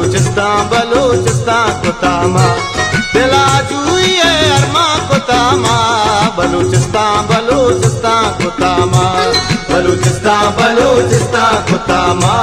بلوچستان، بلوچستان کتا ما، دل آجوئی ءِ ارمان کتا ما، بلوچستان، بلوچستان کتا ما، بلوچستان، بلوچستان کتا ما۔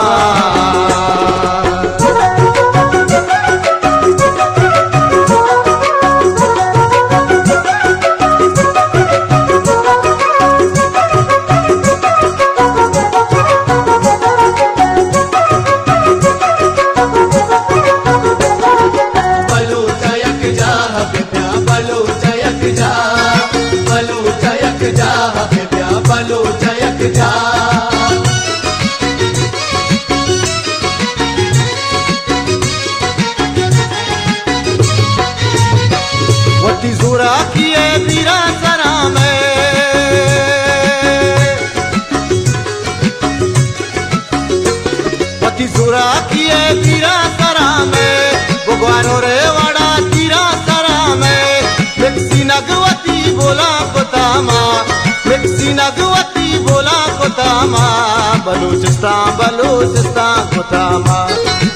بلوچ یک جاہ بہ بیا، بلوچ یک جاہ، بلوچ یک جاہ بہ بیا، بلوچ یک جاہ۔ وتی زوراکی ءِ بیران سرا مئے، وتی زوراکی ءِ بیران سرا مئے، بگوارو رے وڑا تیران سرا مئے، مکسینگ وتی بولان کتا ما، مکسینگ وتی بولان کتا ما، بلوچستان، بلوچستان کتا ما،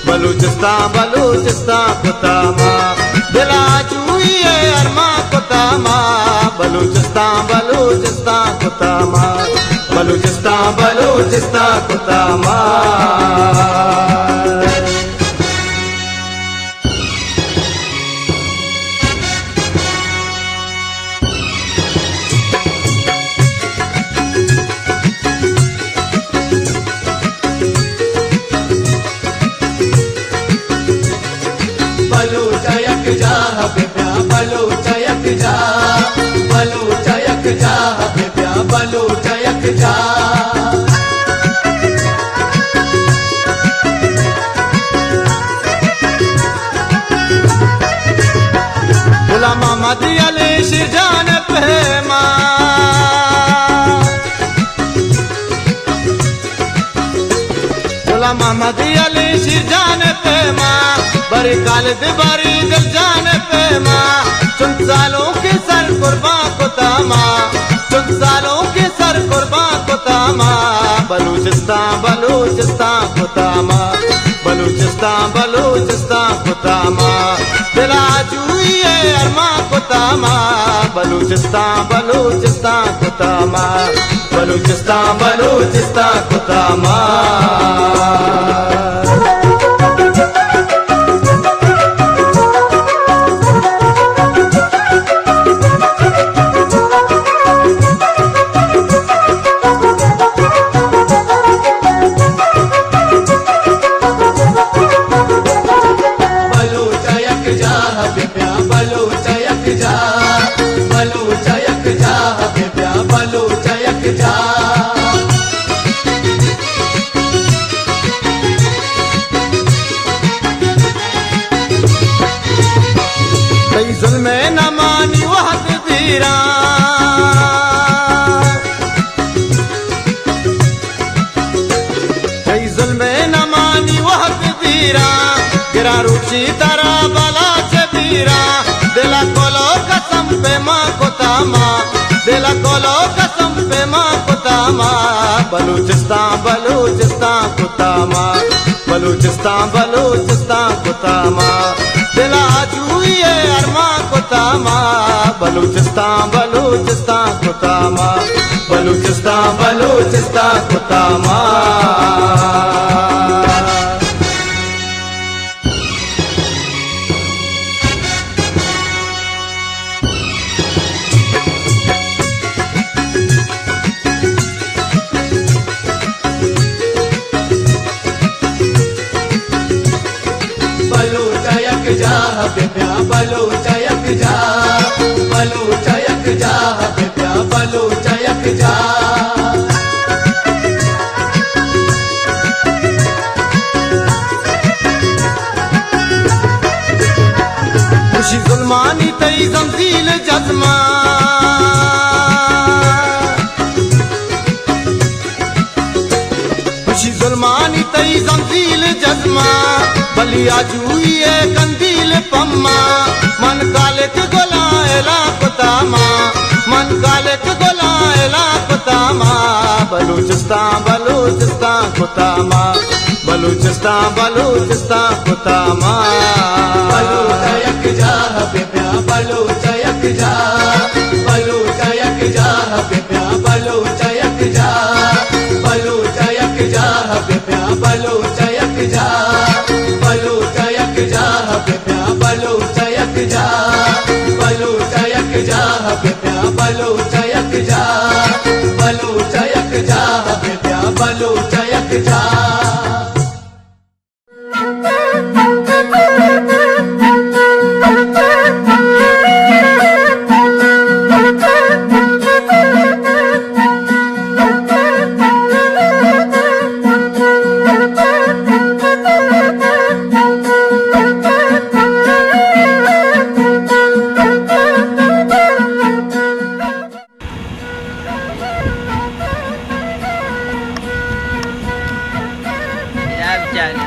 بلوچستان، بلوچستان کتا ما، دل آجوئی ءِ ارمان کتا ما، بلوچستان، بلوچستان کتا ما، بلوچستان، بلوچستان کتا ما۔ بلوچ یک جاہ بہ بیا، بلوچ یک جاہ، بلوچ یک جاہ بہ بیا، بلوچ یک جاہ۔ غلام محمد علی شیر جان پیما، غلام محمد علی شیر جان پیما، بری خالد بری دل جان پیما، چن سالوں کے سر قربان کتا ما، چن سالوں کے سر قربان کتا ما، بلوچستان، بلوچستان کتا ما، بلوچستان، بلوچستان کتا ما، دل آجوئی ءِ ارمان کتا ما، بلوچستان، بلوچستان کتا ما، بلوچستان، بلوچستان کتا ما۔ بلوچ یک جاہ بہ بیا، بلوچ یک جاہ، بلوچ یک جاہ بہ بیا، بلوچ یک جاہ۔ تئی ظلم ءِ نمانی وہد دیراں، تئی ظلم ءِ نمانی وہد دیراں، گراں روچی ترا بلاچ بیراں، دل ءَ کلو قسم پیما کتا ما، دل ءَ کلو قسم پیما کتا ما، بلوچستان، بلوچستان کتا ما، بلوچستان، بلوچستان کتا ما، دل ءَ آجوئی ءِ ارمان کتا ما، بلوچستان، بلوچستان کتا ما، بلوچستان، بلوچستان کتا ما۔ بلوچ یک جاہ بہ بیا، بلوچ یک جاہ، بلوچ یک جاہ بہ بیا، بلوچ یک جاہ۔ خوشی ظلمانی تئی زنزیل جزماں، خوشی ظلمانی تئی زنزیل جزماں، بلی آجوئی ءِ قندیل پما، من کالک گلاں اعلان کتا ما، من کالک گلاں اعلان کتا ما، بلوچستان، بلوچستان کتا ما، بلوچستان، بلوچستان کتا ما۔ بلوچ یک جاہ بہ بیا، بلوچ یک جاہ، بلوچ یک جاہ بہ بیا، بلوچ یک جاہ، بلوچ یک جاہ بہ بیا، بلوچ یک جاہ، بلوچ یک جاہ بہ بیا، بلوچ یک جاہ، بلوچ یک جاہ بہ بیا، بلوچ یک جاہ، بلوچ یک جاہ بہ بیا، بلوچ یک جاہ۔ بیا بیچارہ۔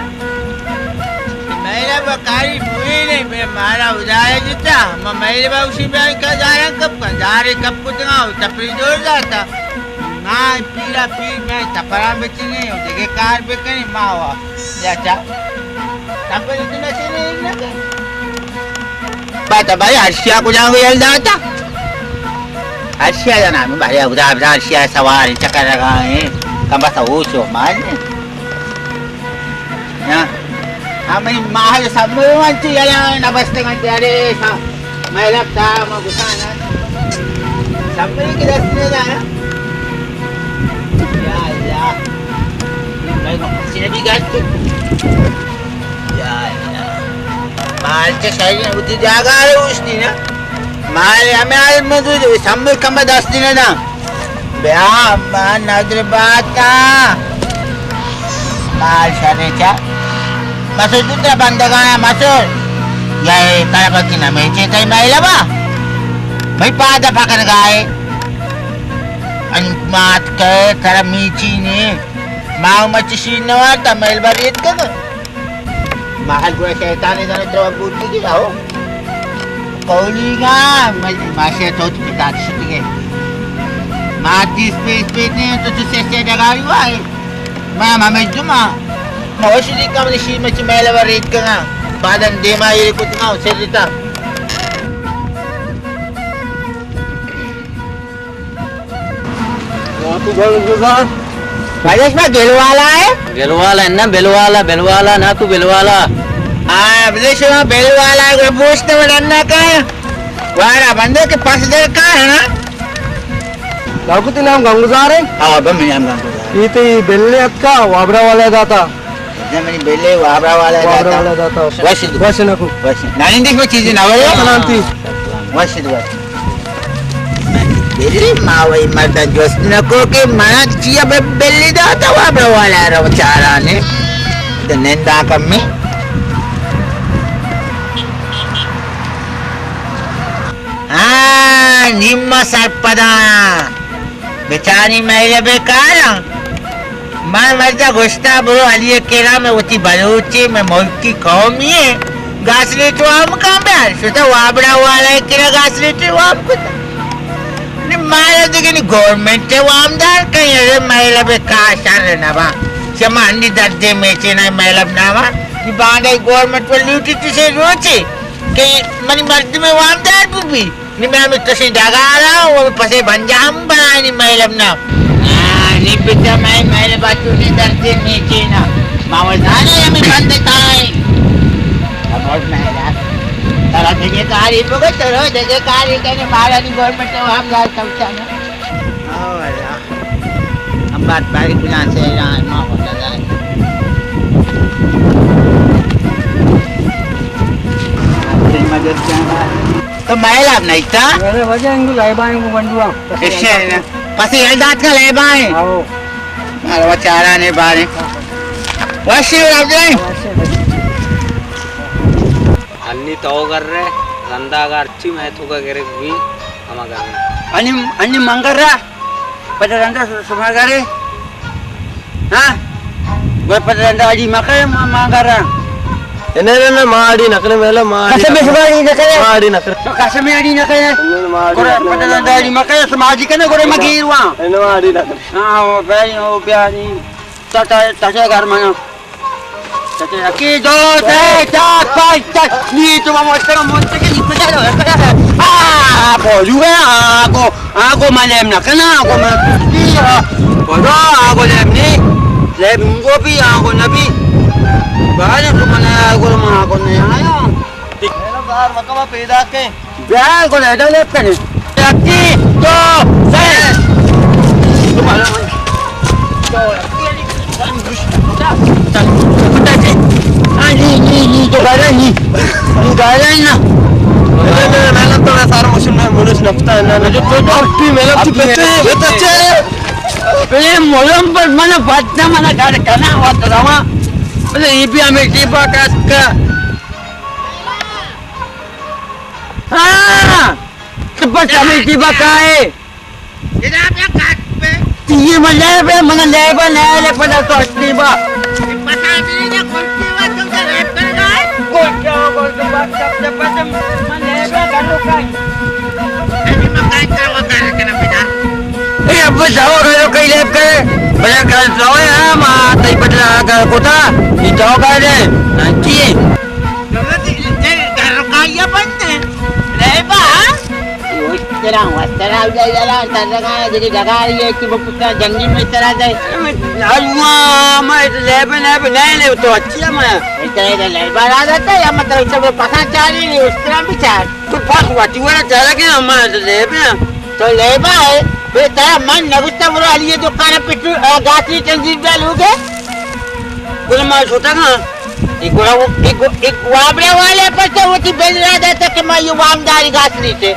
مہرب کاری پوری نہیں، بے مارا ادارہ جتا۔ ما مہرب اسی بیا کا دارا کپ کا، دارے کپ کتنا، تپری جوڑ جاتا۔ نا پیرا پیر میں تپرا بچنے، دیگه کار بکنی، ما وا۔ یا چا؟ تپری تو نشنے، نہ کر۔ بات بھائی، ارشیا کجا گو یل داتا؟ ارشیا جنا، بھائی، خدا، خدا، ارشیا سوار چکر لگا ہے۔ کم بس ہوش و مان۔ ہاں۔ ہمیں ماہ سمو انت یلا نہ بستگن، ارے سا، میں لگتا، ما گسانا۔ سمو کی دست میں دارا۔ یا اللہ۔ میں کسی نے بھی گشت۔ یا اللہ۔ مال چہ شری وتی جاگہ ءَ اوشتی نا۔ مال ہمے حال مزور سمبل کمبا دست دینا نا۔ بیا ما ندر باتا۔ مال شر چا۔ مسور تو ترا بندگانا مسور۔ یا اے طرف کی نمیچے تئی مہلبا۔ بھئی پادا پکڑ گائے۔ ان مات کے ترا میچی نے۔ ما مچ شین نوارتا مہلبا ریت کن۔ ماہل گویا شیطان ءِ زانت رو بوت کی ہو۔ قولی گا، مجھ، ماشے تو تو پتا شتگے۔ ما تیس پیس پیس نہیں تو تو سے سے ڈگاری وائے۔ ما ما مجھ ما۔ ما وش دی کم نشی مچ میلہ ور ریت کنا۔ بعدن دیما یہ کتنا سر دیتا۔ تو بھل گزار۔ بھائی، اس میں بل والا ہے؟ بل والا ہے نا، بل والا، بل والا نا، تو بل والا۔ ہاں، بلے شما بل والا ہے، گڑا بوشت وڑنا کا؟ وارا بندے کے پاس دے کا ہے نا؟ لاکو تی نام گنگزار ہے؟ ہاں، بابا، میرے نام گنگزار۔ یہ تو یہ بل لے اتکا، وابرا والا داتا۔ منی بلے وابرا والا وابرا داتا۔ والا داتا۔ وش دو۔ وش نکو۔ وش۔ نانی دیش میں چیزیں نہ ویو۔ سلامتی۔ وش دو۔ بلے ما وہی مرد جست نکو کہ منا چیا بے بلے داتا وابرا والا رو چارانے۔ تو نندا کمی۔ ہاں، نیمہ سرپداں۔ بچاری مئے لبے کاراں۔ من مردا گوشتا برو علی کرا، میں وتی بلوچے، میں ملکی قومی ہے، گاسلیٹ وام کن بیار۔ شتا وابڑا والا کرا گاسلیٹ وام کتا۔ نی مارا دگہ نی گورنمنٹ وام دار کئی، ارے مئے لبے کا شر نبا۔ شما ہنی دردے میچے نہ مئے لب ناما۔ نی باندے گورنمنٹ پر لوٹی تسے روچے کہ منی مردمے وام دار بو بی۔ نی میں ہمیں کسی ڈگارا، وہ پسے بنجا ہم بنائے نی مہلب نا۔ ہاں، نی پتا میں مہلب آتو نی درتے نیچے نا۔ ماما زانے ہمیں بند تائیں۔ اب اور مہلب۔ ترا دگے کاری بگو، ترا دگے کاری کنے مارا نی گورنمنٹ ہم دار سمجھانا۔ ہاں، والا۔ ہم بات باری کجان سے رہا ہے، ماما زانے۔ تو مئے لاپ نہیں تا؟ ارے وجہ انگو لائبائیں کو گنڈوا۔ ایشے نا۔ پسی یل دات کا لائبائیں۔ آو۔ مارا چارا نے بارے۔ وشی رب دے۔ انی تو گر رہے، رندا اگر چی میں تو کا گرے بھی، ہما گر رہے۔ انی، انی منگر رہا۔ پدا رندا شما گرے؟ ہاں؟ گوئے پدا رندا اڑی مکے ما، ما گرا۔ نہ، نہ، نہ، ما اڑی نہ کرے، میلا ما اڑی قسم نہ کرے۔ شما اڑی نہ کرے؟ ما اڑی نہ کرے۔ تو قسم اڑی نہ کرے؟ نہ، ما اڑی گوڑا نہ کرے۔ پدا رندا اڑی مکے، شما اڑی کنے گوڑے ما گیرواں۔ نہ، ما اڑی نہ کرے۔ ہاں، او بھائی، او بیانی۔ تا، تا، تا گھر منا۔ یکی، دو، سے، چار، پنچ، شش، نی تو ما مستر، مستر کے نکل جا، آ، بولو گیا، آ کو، آ کو میں لیب نہ کرنا، آ کو میں کچھ نہیں، آ، بولو، آ کو لیب نہیں، لیب ان کو بھی، آ کو نبی، باہر تو میں آ کو، میں آ کو نہیں آیا۔ میرا بار مکما پیدا کے۔ بیا گڑا ادا لیب کنے۔ یکی، دو، سے۔ ہاں، نی، نی، نی، تو گاڑا نی۔ تو گاڑا نا۔ اے، اے، محنت تو سارا مشین میں منش نفتا ہے نا۔ جو، جو، جو، محنت تو بچے، بچے۔ بلے مولم پر من بچنا من گاڑ کنا وقت روا۔ بلے یہ بھی ہمیں ٹیپا کاس کا۔ ہاں۔ تو بس ہمیں ٹیپا کا ہے۔ جناب، یک گپ پہ۔ تئی من لیب ءَ، من لیب ءَ نہ، لے پدا تو اشتی با۔ پتا نہیں نا کون سی بات تم سے لیب کرے گا ہے؟ کون کیا ہو، کون سی بات سب سے پہلے من لیب ءَ گھروں کا ہی۔ ابھی میں کہیں کروں گا، گھر کے نہ بجا۔ اے اب جاؤ گھروں کا ہی لیب کرے۔ بڑا گھر سوئے ہم آ، تئی بدلا گھر کو تھا۔ یہ جاؤ گھر ہے۔ ہاں جی۔ گھر کا یہ بنتے۔ لیب ءَ؟ وسترا، وسترا، جا، جا، جا، ترگا، جگہ، جگہ، یہ کہ بکتا جنگی میں ترا دے۔ اللہ، میں لیب، لیب، نہیں، لیب تو اچھی ہے میں۔ ترا دے لیب ءَ را دیتا یا مطلب سب پسند چاری نہیں، اس طرح بھی چار۔ تو پاس واتی والا چارا کہ ہم لیب ءَ۔ تو لیب ءَ ہے، بے ترا من نگوشتا برو علی دکان پہ تو، آ، گاتری تنظیم ڈالو گے۔ گل ما چھوٹا نا۔ ایک گڑا وہ، ایک گو-، ایک وابڑا والے پر تو وتی بل را دیتا کہ ما یہ وامداری گاتری تے۔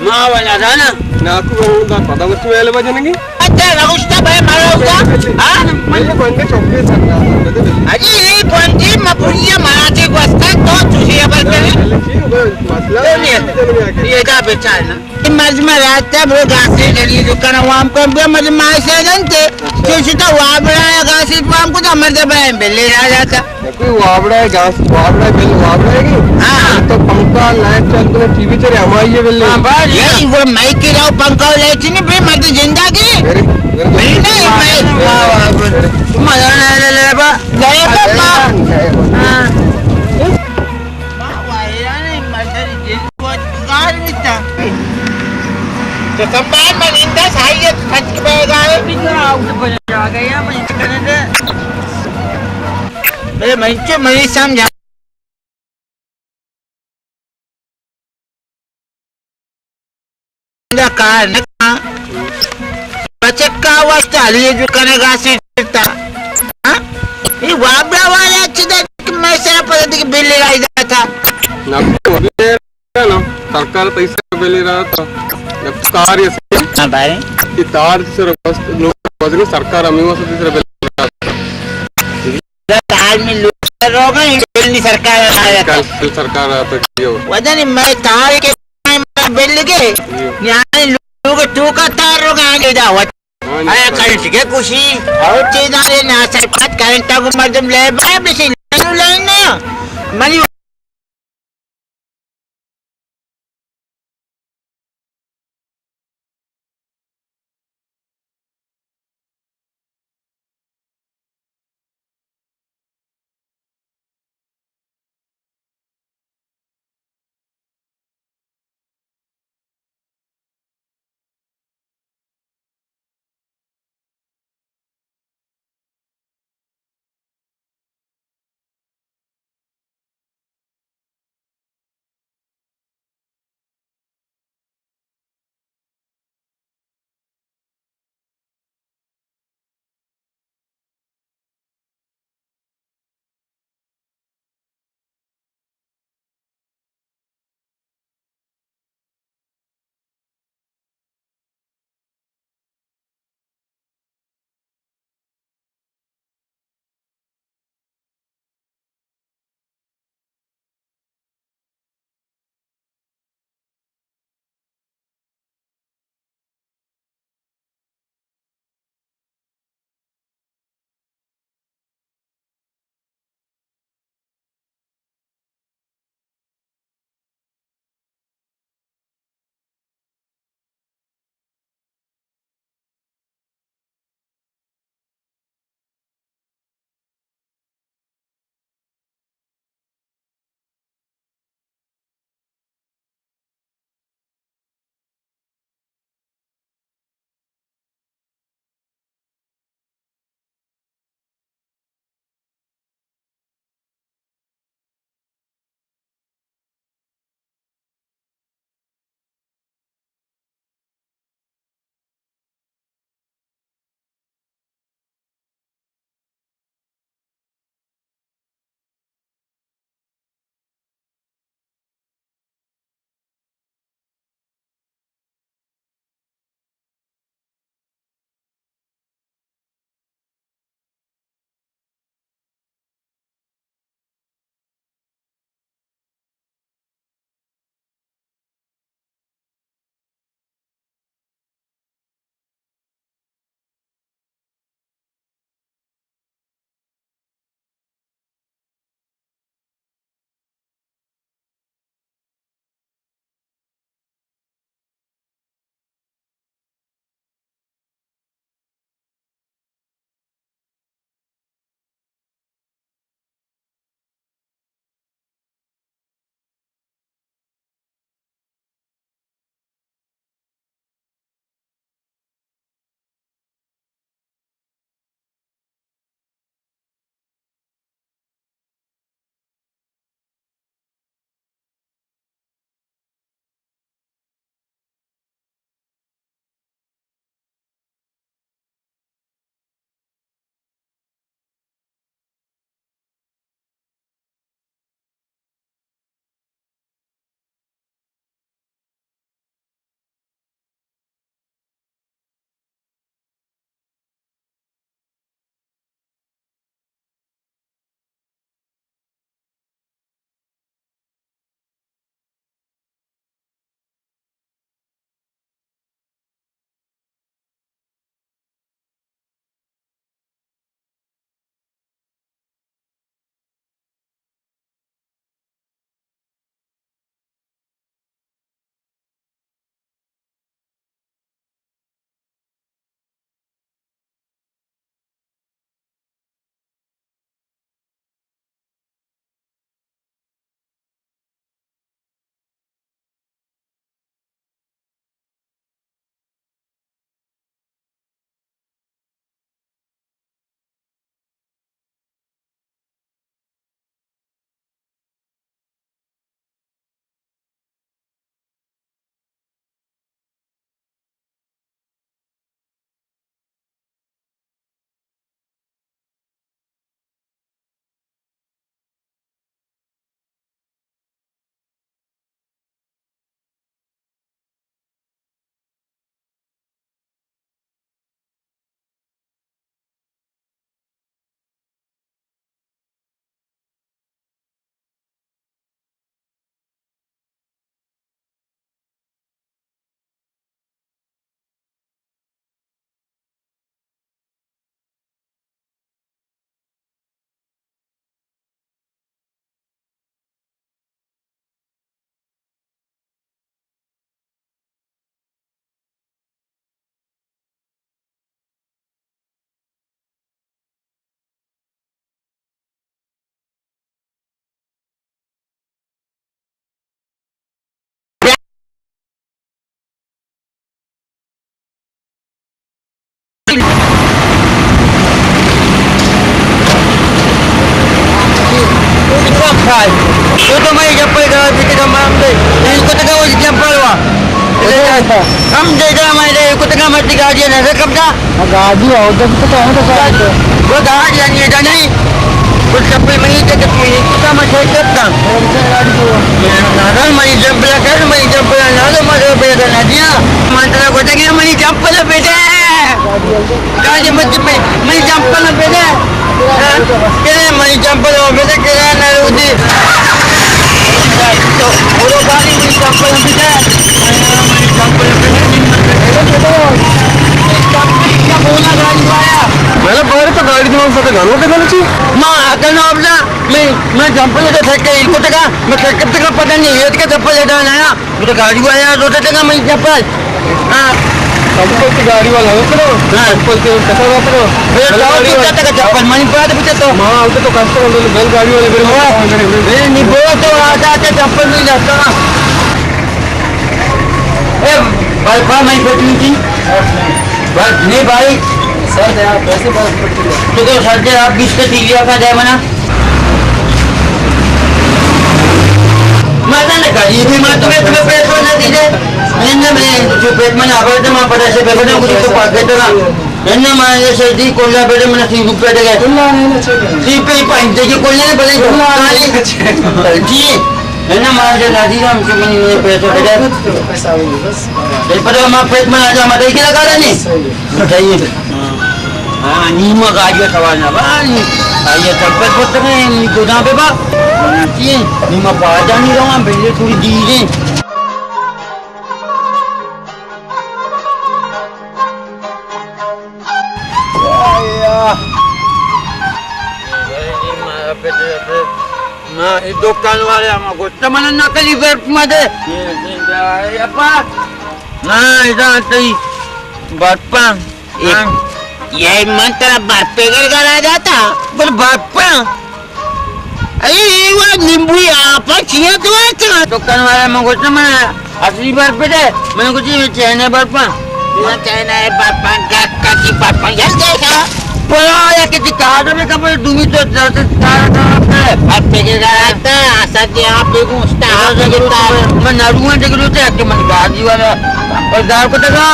ما والا دانا۔ ناکو بہون دا پتا وتی ویلے بجنگی۔ اچھا، نگوشتا بھائی مارا ہوگا۔ ہاں؟ مجھے بندے چوکے سکتا۔ اجی، یہ بندے مپوریہ مراتے گوستا تو تجھے ابر کرے۔ مسئلہ یہ دا بیچارنا۔ مردم راست برو گاسے جلی دکان وام کن بیا مردم مائے سیدن تے۔ چو شتا وابڑا گاسے وام کو دا مرد بہن بلے را جاتا۔ کوئی وابڑا ہے، گاس، وابڑا ہے، بل وابڑا ہے کہ؟ ہاں۔ تو پنکھا، لائٹ چل، تو ٹی وی چلے، ہماری یہ بل نہیں۔ ہاں، بس۔ یہی وہ مائک کے لاؤ، پنکھا اور لائٹ نہیں، بھائی، مرد زندہ کی۔ میرے، میرے بھائی نہیں، بھائی۔ واہ، واہ، واہ۔ تم مزہ نہیں لے، لے با۔ لے با، با۔ ہاں۔ تو سنبھال، من اندا سائی ہے، تو سچ کے بہ گا ہے۔ میرے من چو منی سمجھا۔ دا کار نہ کاں۔ بچکا واسطہ علی جو کنے گاسی ڈرتا۔ ہاں؟ یہ وابڑا والا اچھی دا کہ میں سرا پتہ تھی کہ بل لے آئی دا تھا۔ نہ، نا، سرکار پیسہ بل لے رہا تھا۔ جب کار یہ ہاں بھائی۔ یہ تار سر بس لوگ بس سرکار ہمیں واسطے سر بل لے رہا تھا۔ آدمی لوگ روگا، بل نی سرکار آیا تھا۔ کل سرکار آتا کیا ہوا؟ وجہ نہیں، میں تار کے بل کے، جی۔ یعنی لوگ تو کا تار روگا آگے دا وت۔ ہاں، آیا جی۔ کرنٹ کے کشی، اور چیز آ رہے نا، سر پات کرنٹ کو مردم لے بھائی، بسی لائن، لائن نا۔ منی تو تو میں چپل کا دیتے کا مام دے، نہیں کو تو وہ چپل وا۔ ہم دے دا میں دے کو تو کا مت گاڑی نہ رکھتا۔ گاڑی ہو تو تو ہم تو گاڑی۔ وہ گاڑی نہیں جانی۔ کچھ چپل میں نہیں تے تو یہ کتا میں سے کرتا۔ نہ منی چپل کر، منی چپل نہ تو مجھے پیدا نہ دیا۔ من تو کو تو منی چپل بیٹا۔ کاجی مچ میں، منی چمپل نہ پیدا۔ ہاں؟ کہ منی چمپل نہ پیدا، کہ نہ روزی۔ تو بولو گاڑی منی چمپل نہ پیدا۔ منی چمپل نہ پیدا۔ میں بارے تو گاڑی دوں سکے گانو کے گانو چی؟ ماں اکل نہ اپنا، میں، میں چمپل تو تھک کے کو تکا، میں تھک کے تکا پتہ نہیں، یہ کے چمپل لیتا نہ آیا۔ وہ تو گاڑی والا تو تکا منی چمپل۔ ہاں۔ چپل تو گاڑی والا ہو کرو۔ ہاں۔ چپل تو کسا ہو کرو۔ پھر بیل تو گاڑی تو والا۔ کیا تک چپل منی پاس پوچھے تو۔ ماں، ہم تو کسٹمر ہم تو بیل گاڑی والے، بیل ہاں۔ گاڑی والے۔ بیل نہیں، وہ تو آتا کہ چپل نہیں جاتا۔ اے، بھائی، پا میں بیٹھی تھی۔ بس نہیں بھائی۔ سر، دے آپ پیسے بس پڑتے ہیں۔ تو تو سر دے آپ بیس کے تیلیا کا دے منا۔ مزہ نہ کری، یہ بھی مت میں تمہیں پیسہ نہ دیجے۔ میں نے، میں جو پیٹ میں نہ آ رہا تھا، میں پڑا سے پیسہ نہ کچھ تو پاک دیتا نا۔ میں نے، میں یہ سر دی، کون سا بیٹے، میں نے سی روپے دے گئے۔ اللہ نے اچھے کرے۔ سی پہ ہی پائیں، دیکھیے، کون سا بلے۔ اللہ نے اچھے کرے۔ جی۔ ہے نا، مار کے نادی ہم سے منی، منی پیسہ دے گئے۔ پیسہ ہوئی، بس۔ یہ پتہ ہمارا پیٹ میں آ جا، ہمارا یہ کیا کارن ہے؟ صحیح ہے۔ بتائیے۔ ہاں، نیما گاڑی سوار نہ با، نی-، آئیے چپل پتر ہیں، نی گودام پہ با۔ نیما پاجانی رہا، پہلے تھوڑی دیر ہے۔ نہ، اے دکان والے ہم گوشت من نقلی برف مدے۔ اپا۔ نہ، ادا تئی برپاں۔ اے، ہاں۔ یہ من ترا برپے گر گرا جاتا، بل برپاں۔ اے، اے وہ نیمبوئی آپا چیا تو آتا؟ دکان والے من گوشت من اصلی برپ دے، من گوشت یہ چائنا برپاں۔ یہ چائنا ہے برپاں، گا-، کسی برپاں، یہ دیکھا؟ بڑا یا کہ کارڈ میں کب دومی تو دس تارا برپے گر گرا جاتا، اصل کے آپ بے گوشتا، آپ بے گوشتا۔ من نروان دیکھ لو تے کہ من گاڑی والا، اور دار کو تکا۔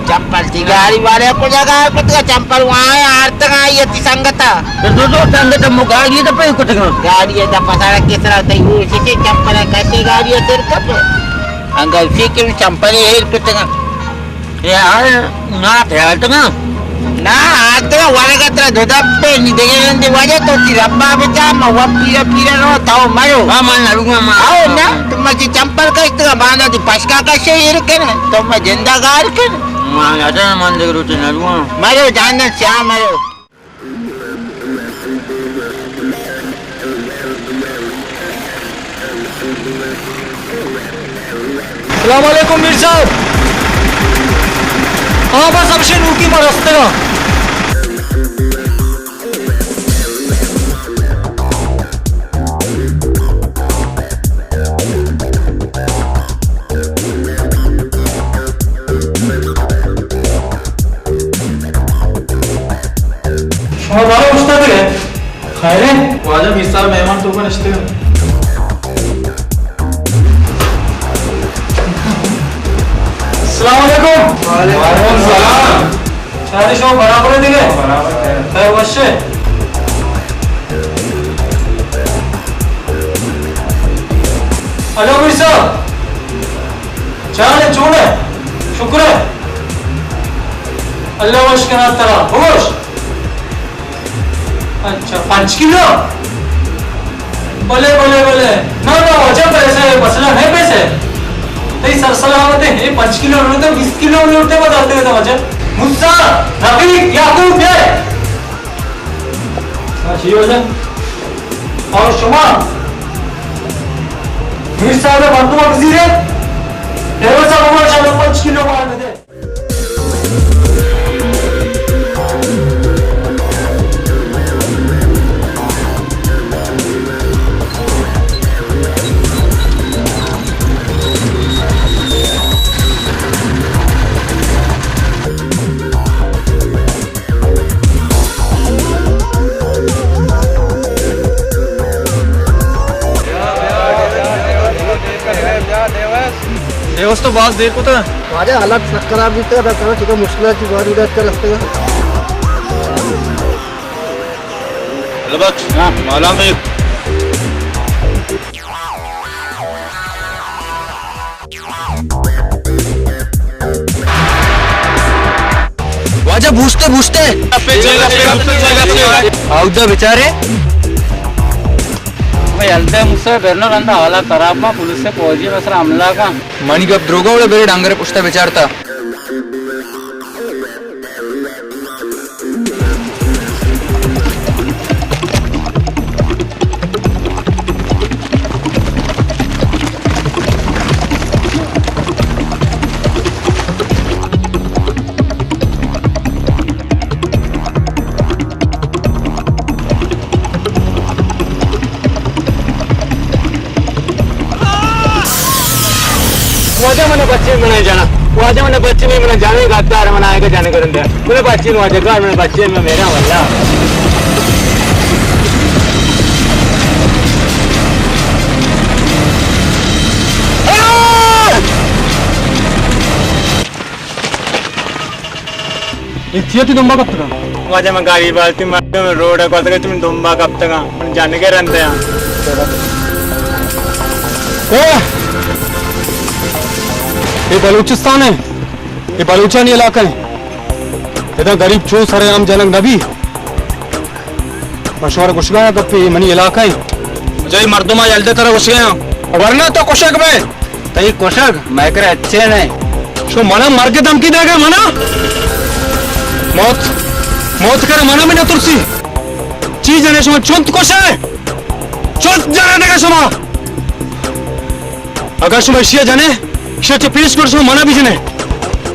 چمپل تئی گاڑی والے کجا گار کتگ؟ چمپل وہاں آرتگ آئی تئی سنگتا۔ تو دو دو سنگت مو گاڑی دپے کتگ۔ گاڑی دپا سارا کسرا تئی ہوشی چمپل کشے گاڑی سر کپ۔ انگا اسی کے چمپل ہیر کتگ۔ یار نا تھیالتگ۔ نا آتگ ورگ ترا دو دپے نی دگے رندے واجہ تو تئی ربا بچا ما و پیرا پیرا رو تو مرو۔ ہاں من نروں ما۔ آؤ نا۔ تو مجھے چمپل کشتگا، باندا تئی پشکا کشے ایر کن، تو ما جندا گار کن۔ ما یادا من دگہ روچے نرواں۔ مرو جاندن سیاہ مرو۔ السلام علیکم میر صاحب۔ ہاں بس ہمشے نوکی ما رستگاں۔ شما بارو اوشتاتگ ئے؟ خیر اِنت؟ واجہ میر صاحب مہمان توکا نشتگ اَنت۔ السلام علیکم۔ وعلیکم السلام۔ چارے شما برابر ئے دگہ؟ برابر ئے۔ خیر وش ئے؟ ہلو میر صاحب۔ چارے چون ئے؟ شکر ئے۔ اللہ وش کنات ترا۔ بگوش۔ اچھا، پنچ کلو؟ بلے، بلے، بلے۔ نہ، نہ، واجہ پیسے، مسئلہ نہیں پیسے۔ تئی سر سلامت ہے، یہ پنچ کلو نہ تو بیس کلو نہ تو بتاتے ہو واجہ۔ موسیٰ، رفیق، یعقوب، یہ۔ ہاں، جی واجہ۔ اور شما؟ میر صاحب مردم وزیر ہے۔ ڈرائیور صاحب، ہمارا شاید پنچ کلو مال دے۔ دوست تو باز دیر کتا۔ واجہ حالات سخت خراب بیتا، بس ہمیں چکا مشکلات کی باری رات کا رستے کا۔ البت، ہاں، مالا میں۔ واجہ بوشتے بوشتے۔ آودا بیچارے۔ بھئی، ہلدے مجھ سے بیرنا رندا حالات خراب ما، پولیس سے فوجی بسر حملہ کا۔ منی گپ دروگا وڑے، برے ڈانگر پشتا بچارتا۔ واجہ من بچے من جانا، واجہ من بچے نہیں من جانے، غدار من آئے گا جانے کرن دے۔ من بچے نو واجہ گار من بچے میں میرا واللہ۔ اے چیا تئی دمبا کپتگاں؟ واجہ من گاڑی بالتی مردم روڈ ءَ گوزگ ءَ چہ من دمبا کپتگاں، من جنگ ءَ رند آں۔ اے! اے بلوچستان اِنت، اے بلوچانی علاقہ اِنت۔ ادا غریب چون سر عام جنگ نہ بی۔ من شمارا گوشگا آں گپے، اے منی علاقہ اِنت۔ جائی مردم آ یلدے ترا گوشگا آں۔ ورنہ تو کشگ بے۔ تئی کشگ مئے کرا اچے نہ۔ شو منا مرگ دھمکی دے گئے منا؟ موت، موت کرا منا بھی نہ ترسی۔ چی جنے شما چنت کشے؟ چنت جنے دگا شما؟ اگر شما اشیا جنے، اشیا چہ پیش کر شما منا بجنے۔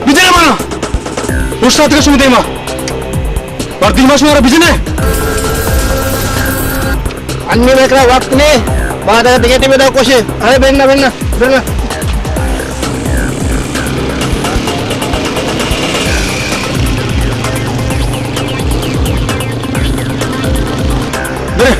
بجنے منا۔ اوشتات کا شما دیما۔ پر دیما شما را بجنے۔ انی میکرا وقت نے، بعد اگر دگہ ٹیمے دا کوشے۔ ارے بننا، بننا، بننا۔ برے۔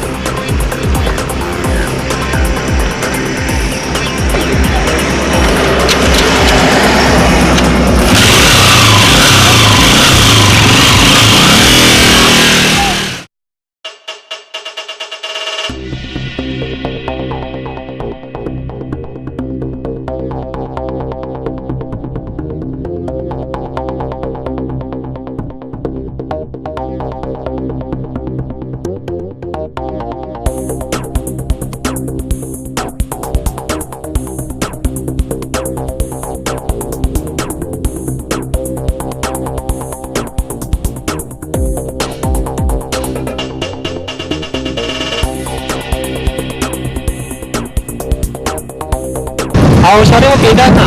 آؤ، شرے وہ پیدا تھا۔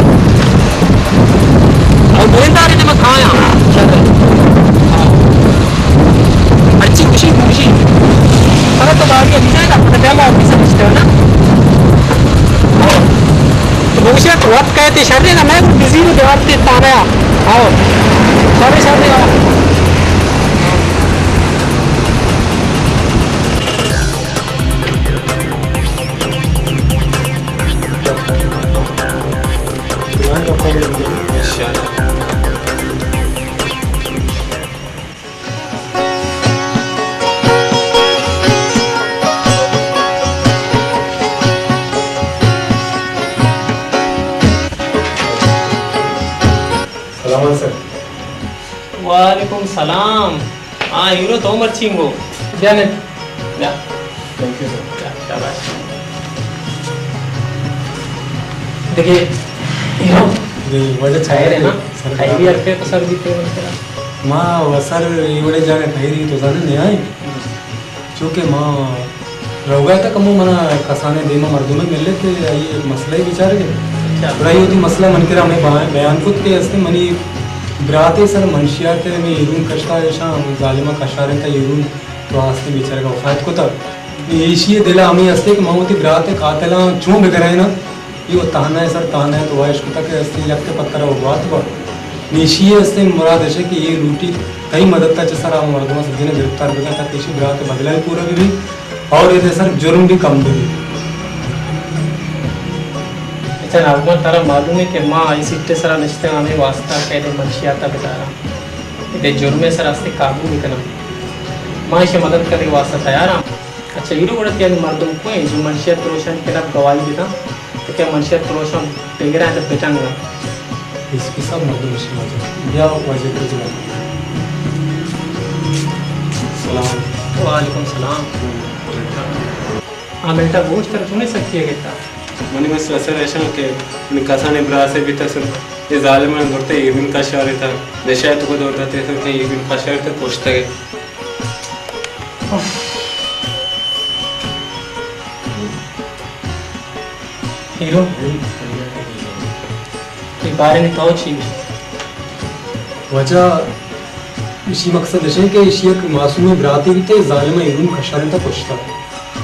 آؤ، گوئندارے نے میں کھایا۔ شرے۔ اچھی خوشی، خوشی۔ پر تو باقی اچھا ہے، اپنا ٹائم آفس سے پوچھتے ہو نا۔ آؤ۔ تو وہ شاید وقت کہتے شرے نا، میں بزی ہوں، دیوار تے تانا۔ آؤ۔ شرے، شرے، آؤ۔ سلام سر۔ وعلیکم سلام۔ ہاں، ہیرو تو مرچی گو۔ بیا نے۔ بیا۔ Thank you sir. بیا، شاباش۔ دیکھیے، ہیرو۔ جی، وجہ خیر ہے نا؟ سر، خیر ہے۔ ہر کے تو سر بھی تے بولتے ہیں۔ ما و سر یہ بڑے جانے خیری تو زانے نہیں آئے۔ چونکہ ما روگا تک ہمو منا کسانے دیما مردمے ملے تے آئی ایک مسئلہ ہی بیچارے۔ اچھا۔ گڑا آئی وتی مسئلہ من کرا ہمیں با-، بیان کت کہ استے منی براتے سر منشیات ہمیں ایرون کشتا، ایشاں ظالمہ کشارے تا ایرون تو آستے بیچارے کا وفات کتا۔ ایشی دل ہمیں استے کہ ما وتی براتے قاتلاں چون بگرائنا۔ اے و تہنا ء سر تہنا ء تو واہش کتگ کہ استیں یک ء پتر ء گوات با۔ نی ایشی ء استیں مراد اش کہ اے لوٹی تئی مدد ء چہ سر آ مردماں سجین ء گرفتار بکن تاکہ ایشی برات ء بدلہ ء پورا بہ بیت اور اے سر جرم بھی کم بہ بیت۔ جناب، من ترا معلوم ہے کہ ما اے سیٹ ءِ سرا نشتگ ہمے واسطہ کہ اے منشیات ءَ بداراں، اے جرم ءِ سرا است قابو بکناں۔ ما ایشی مدد کنگ ءِ واسطہ تیار آں۔ اچھا ہیرو، گڑا تیانی مردم کوئیں جو منشیات پروشانی خلاف گواہی بداں؟ تو کیا منشیات پروشاں بگراں تو بٹنگاں؟ ایس پی صاحب، مردم اشی واجہ۔ بیا واجہ کو جواب۔ سلام۔ وعلیکم سلام۔ ہاں بیٹا، گوشت ترا چونیں سکی ءَ گتا؟ منی بس اثر ایشاں کہ منی کسانیں براسے بیتگ سر، اے ظالماں زرتے ایرون کشاریتا، نشہ ءِ توکا دور داتے سر، کہ ایرون کشاریتا کشتگے۔ ہیرو، اے بارے میں تو چی گوشے؟ واجہ، ایشی مقصد اش انت کہ ایشی یک معصومیں براتے بیتے، ظالم ایرون کشارینتا کشتا۔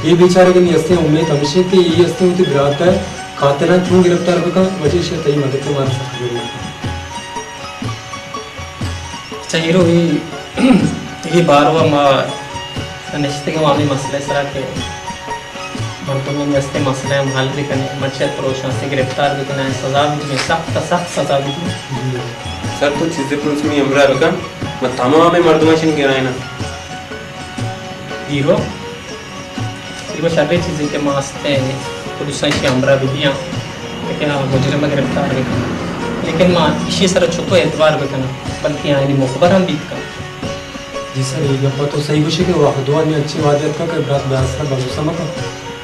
اے بیچارگ ءِ نی استیں امید ہمیش انت کہ اے استیں وتی برات ءِ قاتلاں چون گرفتار بکن، واجہ ایشی تئی مدد مارا سخت ضرورت انت۔ اچھا ہیرو، اے، اے باروا ما نشتگیں ہمے مسئلہ ءِ سرا کہ مردمانی استیں مسئلہ ہم حل بکنیں، منشیات پروشاں استیں گرفتار بکنیں، سزا بدیں، سخت سخت سزا بدیں۔ سر تو چیزے پروش منی ہمراہ بکن، ما تمام مردماں شن گرائنا۔ ہیرو، ایوک شریں چیزے کہ ما استیں پولیساں ایشی ہمراہ بہ بیاں، تاکہ آ مجرم ءَ گرفتار بہ کناں۔ لیکن ما ایشی سرا چطور اعتبار بہ کناں، بلکیں آیانی مخبر ہم بیت کناں۔ جی سر، اے گپ ءَ تو صحیح گوشے کہ وہد وہد انچیں وہدے اتکگ کہ برات بہ آسرا بھروسہ مہ کن۔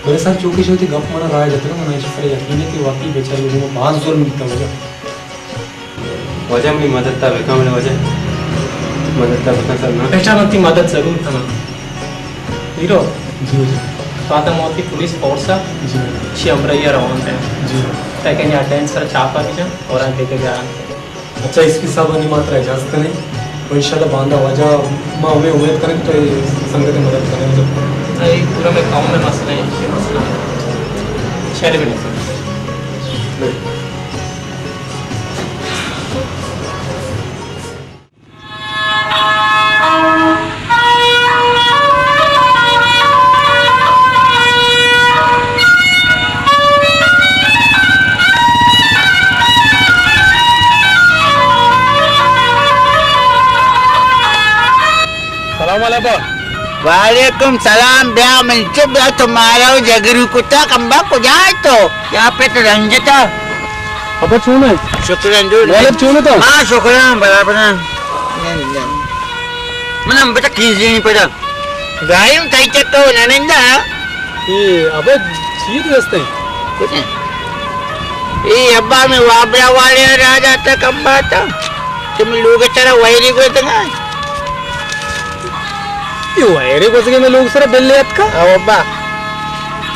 بلے سر، چو کہ ایشی وتی گپ منا راہ جتگ، منا ایشی سرا یقین ہے کہ واقعی بیچارگی گوما باز ظلم بیتگ۔ واجہ منی مدد تا بکن، منی واجہ مدد تا بکن سر نا۔ بیٹا، من تئی مدد ضرور کناں۔ ہیرو، جی واجہ۔ پادا ما وتی پولیس فورس ءَ جی واجہ۔ شی ہمراہی ءَ روان دیں۔ جی واجہ۔ تاکہ آیانی اڈا سر چاپا بجن اور آیاں دگہ بیارن۔ اچھا، ایس پی صاحب، نی ما ترا اجازت کنیں۔ و انشاءاللہ باندا واجہ ما ہمے امید کنیں کہ تو اے سنگت ءِ مدد کنیں۔ اے پورا مئے قوم ءِ مسئلہ ہے، یہ مسئلہ ہے۔ شہر میں نہیں۔ سلام علیکم۔ وعلیکم سلام، بیا من چہ بیا تو مارا و جگرو کتا کمبا کجا ہے تو؟ کیا پت رنجتا؟ ابا چون ہے؟ شکر ہے، جوڑ ہے۔ مالک چون ہے تو؟ ہاں، شکر ہے، برابر ہے۔ من ہم بتا کیزی نہیں پڑا۔ گائم تئی چکا و ننندا۔ اے ابا چی دوست ہیں؟ کچھ ہے۔ اے ابا میں وابرا والے راجا تا کمبا تا۔ کہ من لوگ سرا ویری گوزگا۔ اے ویری گوزگے میں لوگ سرا بلے اتکا؟ او ابا۔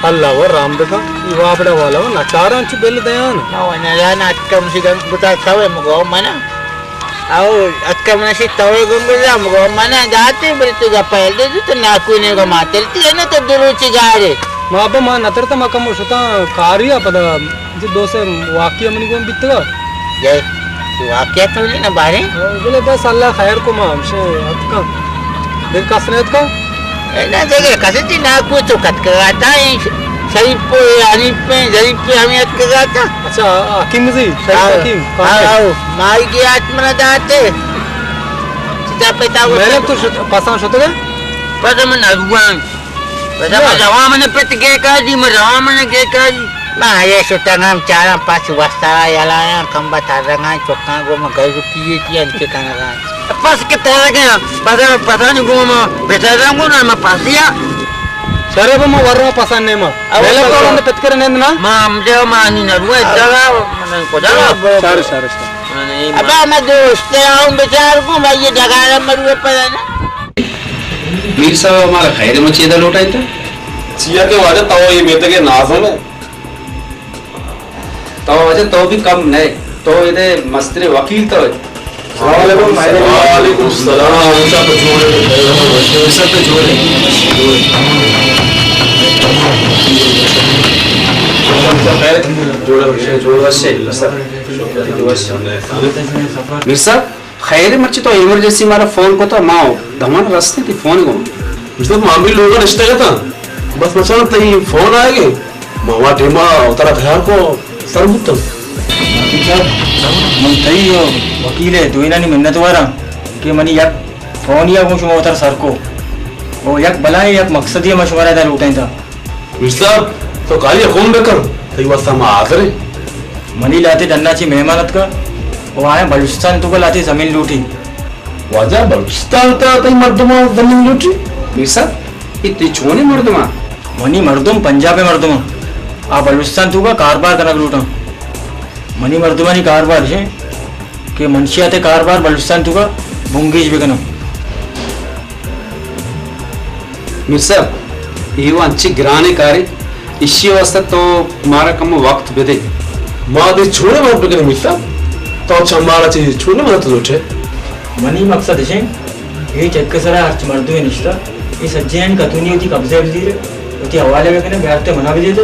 اللہ و رام دکا، اے وابڑا والا و نچاران چو بل دیان۔ او نچاران اتکا مشی گن بتا سوے مگو منا۔ او اتکا مشی توے گن بتا مگو منا داتے بلے تو گا پہل دے تو ناکونے گا ماتل تی ہے نا تو دروچی گارے۔ ما ابا ما نترتا ما کم شتا کاریا پدا۔ جی دوست، واقعہ منی گون بیتگا؟ جی، واقعہ تو نہیں نا بارے؟ بلے بس اللہ خیر کو ما ہمشے اتکا۔ دل کس نے اتکا؟ اے نا دگہ کسے تی نا کو تو کت کرا تا، اے شریف پہ، اے حنیف پہ، ظریف پہ ہمیں اتکا تا۔ اچھا، حکیم زی، شریف ہاں، حکیم، ہاں، کافر۔ ہاں، مائی گیا ات منا داتے۔ چتا پتا وہ میں نے تو شت-، پسان شتگے؟ پس من نگوان۔ پدا ما روا من پت گے کاری، ما روا من گے کاری۔ ما آیا شتگم چاراں پس وستارا یلایا کمبا ترگاں چکاں گو ما گز کیے تی انچے کنگاں۔ پس کے ترگاں، پدا پدا نی گو ما بترم گو نا ما پسیا۔ شرب ما ورو پسند نے ما۔ او ویلے تو پسند۔ پت کر نند نا۔ ما ہم دے ما نی نرو دگا من کجا۔ شر، شر، شر۔ ابا ما دوست آؤں بچار کو ما یہ ڈگارا مرو پدا نا۔ میر صاحب، ہمارا خیر مچیدہ لوٹائیں تا۔ چیا کہ واجہ تو یہ میتگ نازم ہے۔ تو واجہ تو بھی کم نہیں، تو ادے مستر وکیل تو ہے۔ السلام علیکم۔ وعلیکم السلام۔ سب جوڑ ہے۔ سب جوڑ ہے۔ جوڑ ہے، جوڑ ہے۔ میر صاحب، خیر، مرچی تو ایمرجنسی مارا فون کو تو ما دمان رستے تی فون کو۔ مطلب ما بھی لوگ نشتے گا تا۔ بس مچان تئی فون آئے گے۔ ما وا ٹیما اترا خیال کو سر بوتگ۔ ناصر صاحب، من تئی ءُ وکیل ءِ دوئینانی منت واراں کہ منی یک فونی ءَ گوں شما وتر سر کو ءُ یک بلاہیں یک مقصدے ءَ من شمارا ادا لوٹائینتاں۔ میر صاحب، تو کاری ءَ گون بہ کن، تئی واستا ما حاضر ایں۔ منی لہتے ڈن ءَ چہ مہمان اتکگ ءُ آیاں بلوچستان ءِ توکا لہتے زمین لوٹی۔ واجہ، بلوچستان ءِ تہا تئی مردماں زمین لوٹی؟ میر صاحب، اے تئی چونیں مردماں؟ منی مردم پنجاب ءِ مردماں۔ آ بلوچستان ءِ توکا کاربار کنگ لوٹاں۔ منی مردمانی کاربار اش انت کہ منشیات ءِ کاربار بلوچستان ءِ توکا بنگیج بہ کناں۔ میر صاحب، اے وَ انچیں گرانیں کارے، ایشی ءِ واستہ تو مارا کمو وقت بدے۔ ما تئی چونیں مدد بکنیں میر صاحب؟ تو چہ مارا چہ چونیں مدد لوٹ ئے؟ منی مقصد اش انت، اے چک ءِ سرا ہرچ مردمے نشتہ، اے سجہانی کتونی وتی قبضہ ءَ بزیرے، وتی حوالہ بکنے، بیارتے منا بدیتے،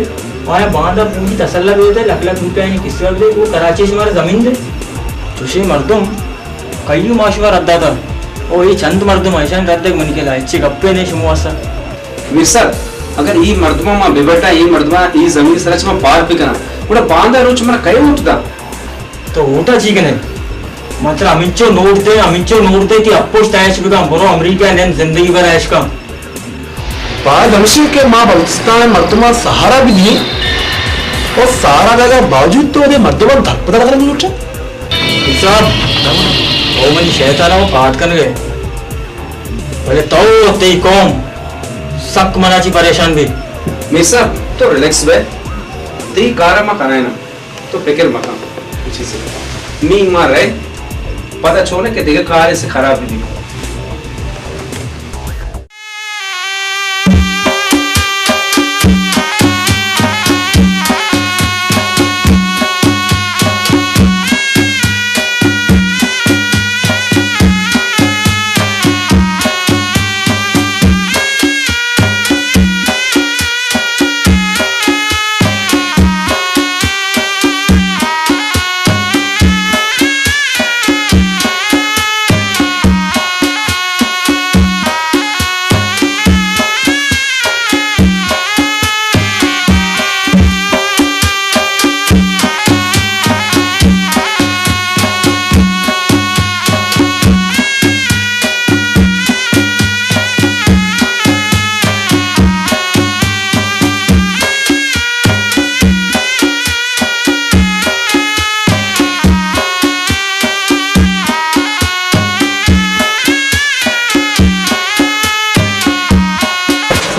آیاں باندا پوری تسلا بدیتے، لکھ لکھ روپیانی قسط بدے، او کراچی ءَ شمارا زمین دے۔ چوشیں مردم کئی ما شما رد داتا؟ او اے چند مردم، ایشانی رد دئیگ منی کلا ہچی گپے نہ شما واسا۔ میر صاحب، اگر اے مردماں ما بہ بڈاں، اے مردماں اے زمین ءِ سرا چہ ما پار بکناں، گڑا باندا روچ منا کئے ووٹ داں؟ تو ووٹ ءَ چی کنئے؟ من ترا ہمینچو نوٹ دیں، ہمینچو نوٹ دیں کہ اپوش تیش بکن، برو امریکہ ءَ نند زندگی بھر عیش کن۔ باید ہمشی کہ ما بلوچستان ءِ مردماں سہارا بدئیں ءُ سہارا دئیگ ءِ باوجود تو اودے مردماں درپدر کنگ لوٹ ئے؟ صاحب، او منی شیطان ءَ پاد کنگ ئے، بلے تو ءُ تئی قوم سک منا چی پریشان بی۔ میر صاحب، تو ریلیکس بئے، تئی کار ءَ ما کنائیناں۔ تو فکر مکن، اے چیز ءِ۔ نی ما رئے، پدا چونیں کہ دگہ کارے سے خراب بہ بی۔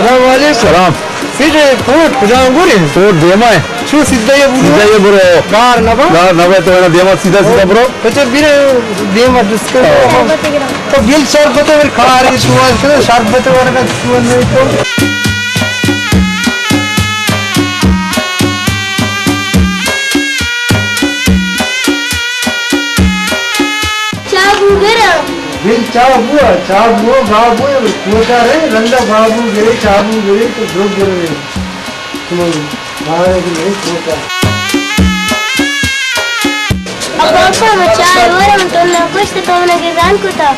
السلام علیکم۔ سلام۔ پیر، کوٹ کجا گورے؟ کوٹ دیما ہے۔ چو سیدھا یہ برو۔ سیدھا یہ برو۔ گار نہ با؟ گار نہ با، تو ہے نا دیما سیدھا سیدھا برو۔ اچھا، پیر، دیما دس کر۔ ہاں۔ تو بل شربت ور کار ہے، تو آج کل شربت ور کا تو نہیں تو۔ چا بو گرا۔ بل چا بو، چا بو، بابو، کوٹا رہے، رندا بابو گرے، چا بو گرے، تو دو گرے۔ تم بارے گرے کوٹا۔ ابا، ابا، میں چائے ورم، تو نہ کچھ تو نہ گزان کتا۔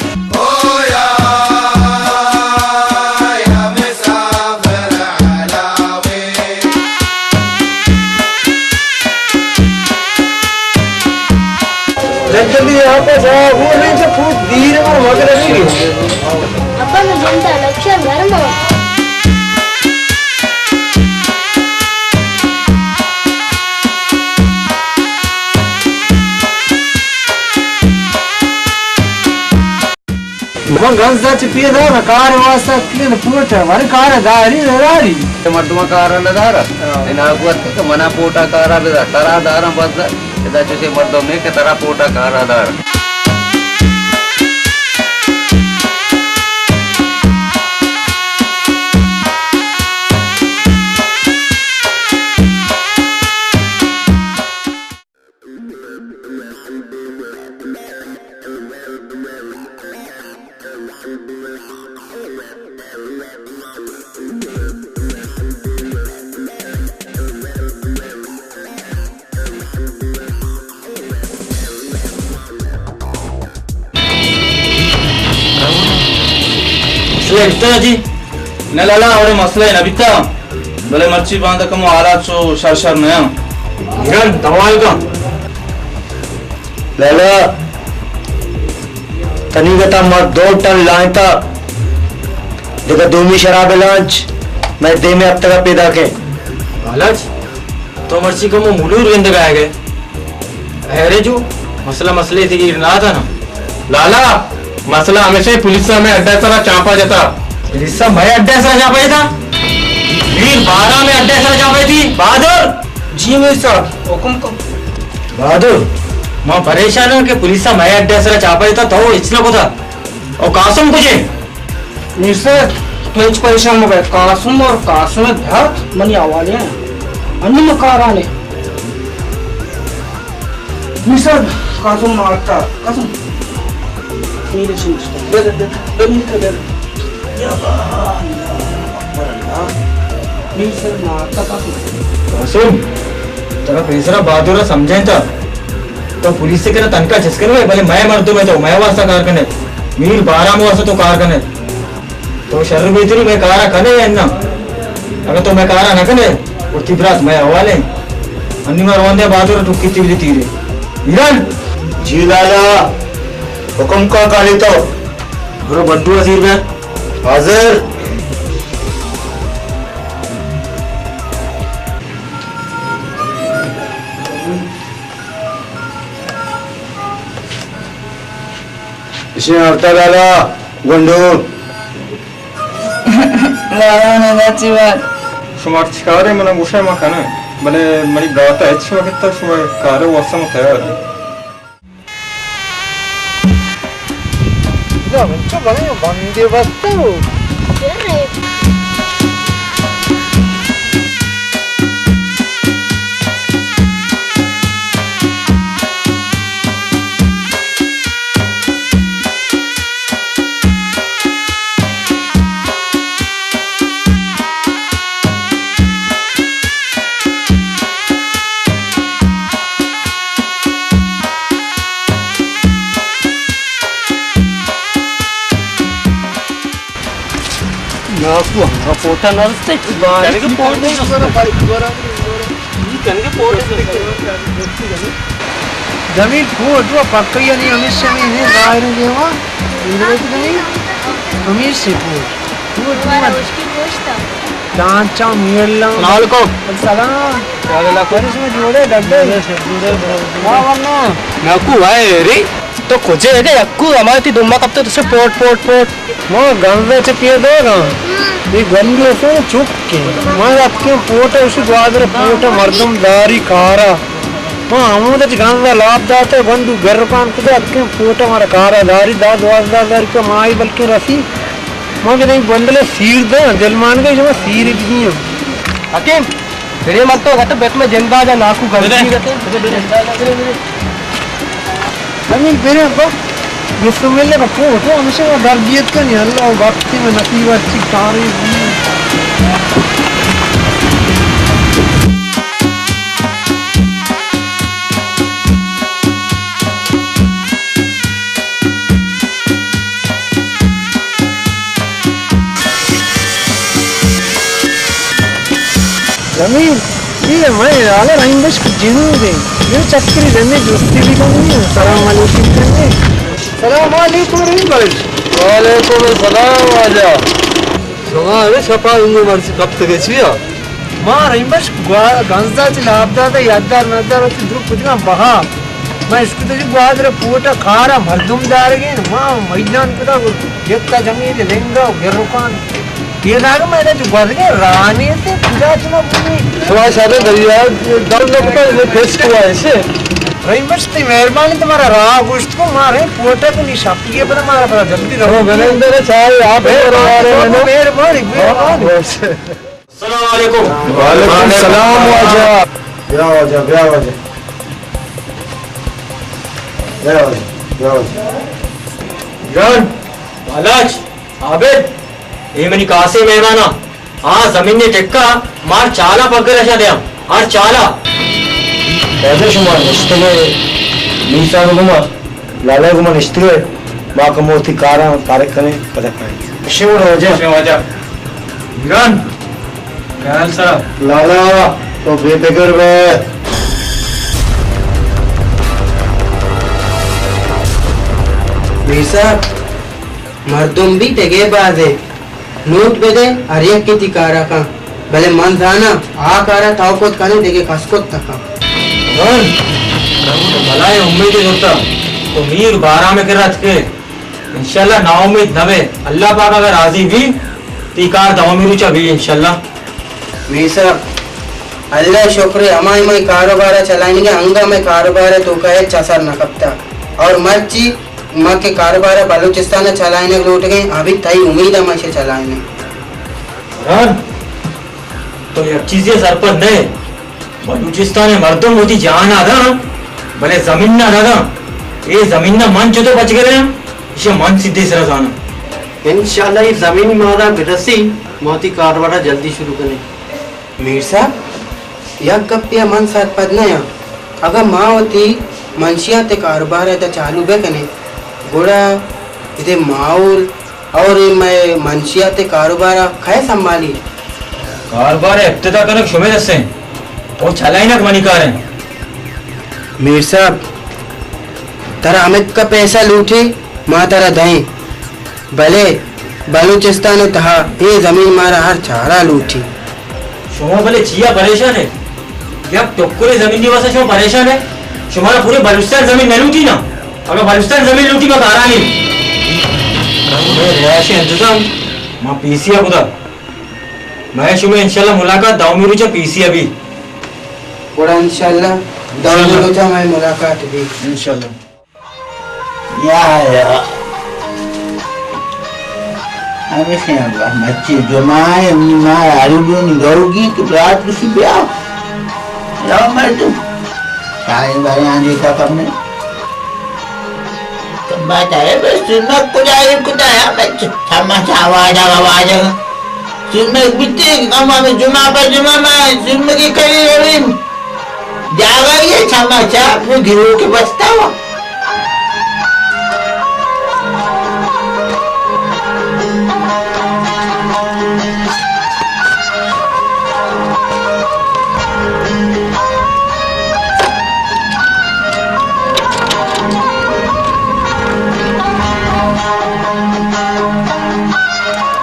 جلدی آپ جا، وہ نہیں تو خوب دیر ہے، مگر نہیں۔ اپن جنتا لکشن گھر میں۔ من گنز دار چہ پیدا نہ کار واسطہ کلین پورٹ ہے، ورے کار داری نہ داری۔ مردم کار نہ دار۔ ہاں۔ انا گوت کہ منا پورٹا کارا بدار، ترا داراں بس۔ ادا چوشے مردم نے کہ ترا پورٹا کارا دار۔ مسئلہ بیتا جی؟ نہ لالا، اوڑے مسئلہ نہ بیتا، بلے مرچی باندا کمو حالات چو شر شر نہ آں۔ گرن، دوال کن۔ لالا، تنیگتا ما دو ٹن لائنتا، دگہ دومی شراب لانچ، مئے دیمے ہفتگا پیداکیں۔ لالچ، تو مرچی کمو ملور گندگ آئے گئے۔ ہیرے جو، مسئلہ مسئلے تھی گیر نہ تھا نا۔ لالا، مسئلہ ہمیشہ پولیس ءَ مئے اڈہ سرا چاپا جتا۔ پولیس ءَ مئے اڈہ سرا چاپا جتا؟ میر بارا مئے اڈہ سرا چاپا جتی۔ بہادر! جی میر صاحب، حکم کو۔ بہادر، ما پریشان ہوں کہ پولیس ءَ مئے اڈہ سرا چاپا جتا، تو ہچ نہ کتا۔ او قاسم کجے؟ میر صاحب، تو ہچ پریشان مہ بئے، قاسم اور قاسم ءِ بھرات منی حوالے ہیں۔ انو ما کارانے۔ میر صاحب، قاسم مارتا، قاسم۔ میر چی نشتا۔ بے، بے، بے، بے، میر کا بے۔ یا اللہ، اکبر اللہ۔ میر صاحب مارتا قاسم۔ قاسم، ترا پیسرا بہادر سمجھائیں تا۔ تو پولیس ءِ کرا تنخواہ چست کنگے، بلے مئے مردم ئے، تو مئے واسطہ کار کنے۔ میر بارا مئے واسطہ تو کار کنے۔ تو شر بیتری مئے کارا کنے یا نہ؟ اگہ تو مئے کارا نہ کنے، اور تی برات مئے حوالے۔ انی ما روان دے بہادر ٹکی تی بلی تیرے۔ ایران۔ جی لالا، حکم کا کالی تو۔ برو بنڈو وزیر بے۔ حاضر۔ اشی آورتا لالا، گونڈو۔ لالا نے دا چی بات؟ شما چکارے منا گوشے ما کنے، بلے منی براتا ہچ وقت تا شما کارے واسطہ ما تیار۔ یا من چو بلے بندے بستو۔ ناکو ہما پوٹا نرستے۔ کنگے پوٹ دے۔ کنگے پوٹ دے۔ زمین پوٹ و پکئی نہیں، ہمیشہ نہیں، نہیں، ظاہر ہے دیوا۔ زمین ہمیشہ پوٹ۔ پوٹ مت۔ دانچا میلا۔ السلام علیکم۔ السلام۔ کیا حال ہے؟ شما جوڑے ڈڈے؟ واہ، واہ، ناکو۔ ناکو، وائے ری۔ تو کجے ہے کہ یکو ہمارے تی دما کپتے تو سے پوٹ، پوٹ، پوٹ۔ ما گنزا چہ پیداگاں۔ اے گنزا سو چکے۔ ما اتکیں پوٹا، اسی گوادر پوٹا مردم داری کارا۔ ما ہمودا چہ گنزا لاپ داتا، گندو گرکان کتا، اتکیں پوٹا مارا کارا داری، دا دوازدہ ہزار روپیہ ماہی بلکیں رسی۔ ما کہ نہیں بندلے سیر دا، دل مان گئی، شما سیر بدیاں۔ حکیم، برے من تو گت بیت میں جندا جا ناکو گندی گتے۔ زمین برے بس۔ بسم اللہ کا پوٹ ہو، ہمیشہ وہ درجیت کا نہیں، اللہ وہ باقی میں نصیب اچھی کاری۔ زمین، یہ میں حالا رحیم بخش کی جنود ہیں۔ یہ چکری زمین دوستی بھی کرنی ہے۔ السلام علیکم کرنی۔ السلام علیکم رحیم بخش۔ وعلیکم السلام واجہ۔ شما ہمیں شپا انگو مرچی کپتگے چیا؟ ما رحیم بخش گوا-، گنزا چہ لاپ داتا، یاددار مدار وتی دروگ کتگاں بہا۔ ما اشکتہ چہ گوادر پوٹا کارا مردم دارگین، ما میدان کتا گتا جمیل لنگا و گرکان۔ یہ ناگا میں جو گوادر رانی تے کجا چنا بودی۔ شما شاید دریا دور نہ کتا، میں پھس کو ایسے۔ رحیم بخش، تئی مہربانی، تو مارا راہ گوشت کو، ما رہے پوٹا کو نی شاپی ہے، پدا مارا پدا جلدی رہو۔ بنندے چاہے آپ مہربانی، مہربانی، مہربانی۔ السلام علیکم۔ وعلیکم السلام واجہ۔ بیا واجہ، بیا واجہ۔ بیا واجہ، بیا واجہ۔ جان، بالاچ، عابد، اے منی کاسے مہمانا۔ آ زمین ٹکا مار چالا پگر اشا دیاں۔ ہر چالا۔ واجہ شما نشتگے، میسان گما۔ لالا گما نشتگے، ما کمو وتی کاراں پارک کنیں، پدا کائیں۔ اشی وڑ واجہ۔ اشی واجہ۔ ایران، خیال سرا۔ لالا، تو بے فکر بے۔ میر صاحب، مردم بی دگہ بازے، لوٹ بدے، ہر یکے تی کارا کن، بلے من زاناں آ کارا تو کت کنے، دگہ کس کت نہ کن۔ من، من تو بلائیں امیدے زرتا، تو میر بارام کرا اتکے، انشاءاللہ نا امید نہ بے، اللہ پاک اگر راضی بی، تی کار دومی روچا بی انشاءاللہ۔ میر صاحب، اللہ شکر ہے، ہمائی مئے کاروبار چلائینگے، انگا مئے کاروبار توکا ہچ اثر نہ کپتا، اور مرچی ما کہ کاروبار بلوچستان چلائینگ لوٹگیں، ابھی تئی امید ہم ایشی چلائینگ۔ ران، تو یک چیزے سرپد نہ ئے۔ بلوچستان مردم وتی جان ء داں، بلے زمین ء نہ داں۔ اے زمین ء من چتو پچ گریں؟ ایشی من سدھے سرا زاناں۔ انشاءاللہ اے زمین مارا برسی، ما وتی کاروبار ء جلدی شروع کنیں۔ میر صاحب، یک گپے ء من سرپد نہ آں۔ اگاں ما وتی منشیات ء کاروبار ء ادا چالو بہ کنیں، گڑا ادے ماحول اور اے مئے منشیات ء کاروبار ء کئے سنبھالی؟ کاروبار ء ابتدا کنگ شمئے دست ء، او چلائینگ منی کار ء۔ میر صاحب، ترا ہمتکا پیسہ لوٹی، ما ترا دئیں، بلے بلوچستان ء تہا اے زمین مارا ہر چارا لوٹی۔ شما بلے چیا پریشان ئے؟ یک ٹکرے زمین ء واسطہ شما پریشان ئے؟ شمارا پورے بلوچستان زمین نہ لوٹی نا؟ اگر بلوچستان زمین لوٹی، ما کارانی۔ اے رہائش انتظام ما پی سی ء کتا۔ میں شما انشاءاللہ ملاقات دومی روچ پی سی ء بی۔ گڑا انشاءاللہ دومی روچ میں ملاقات بی۔ انشاءاللہ۔ یا، یا۔ ہمیشہ مرچی جمعہ ہے، ما عربی گوگی تو برات کسی بیا۔ لو مردم۔ سائیں بھائی آنجے کا کم نہیں۔ تو بات ہے، بس سنت کجا ہے، کجا ہے، بس تماشا واجہ، واجہ۔ سنت بیتے کہ کم ہمیں جمعہ پر جمعہ میں سنت کی کری رویم۔ جاگہ یہ چما چا، وہ گروہ کے بستا ہوا۔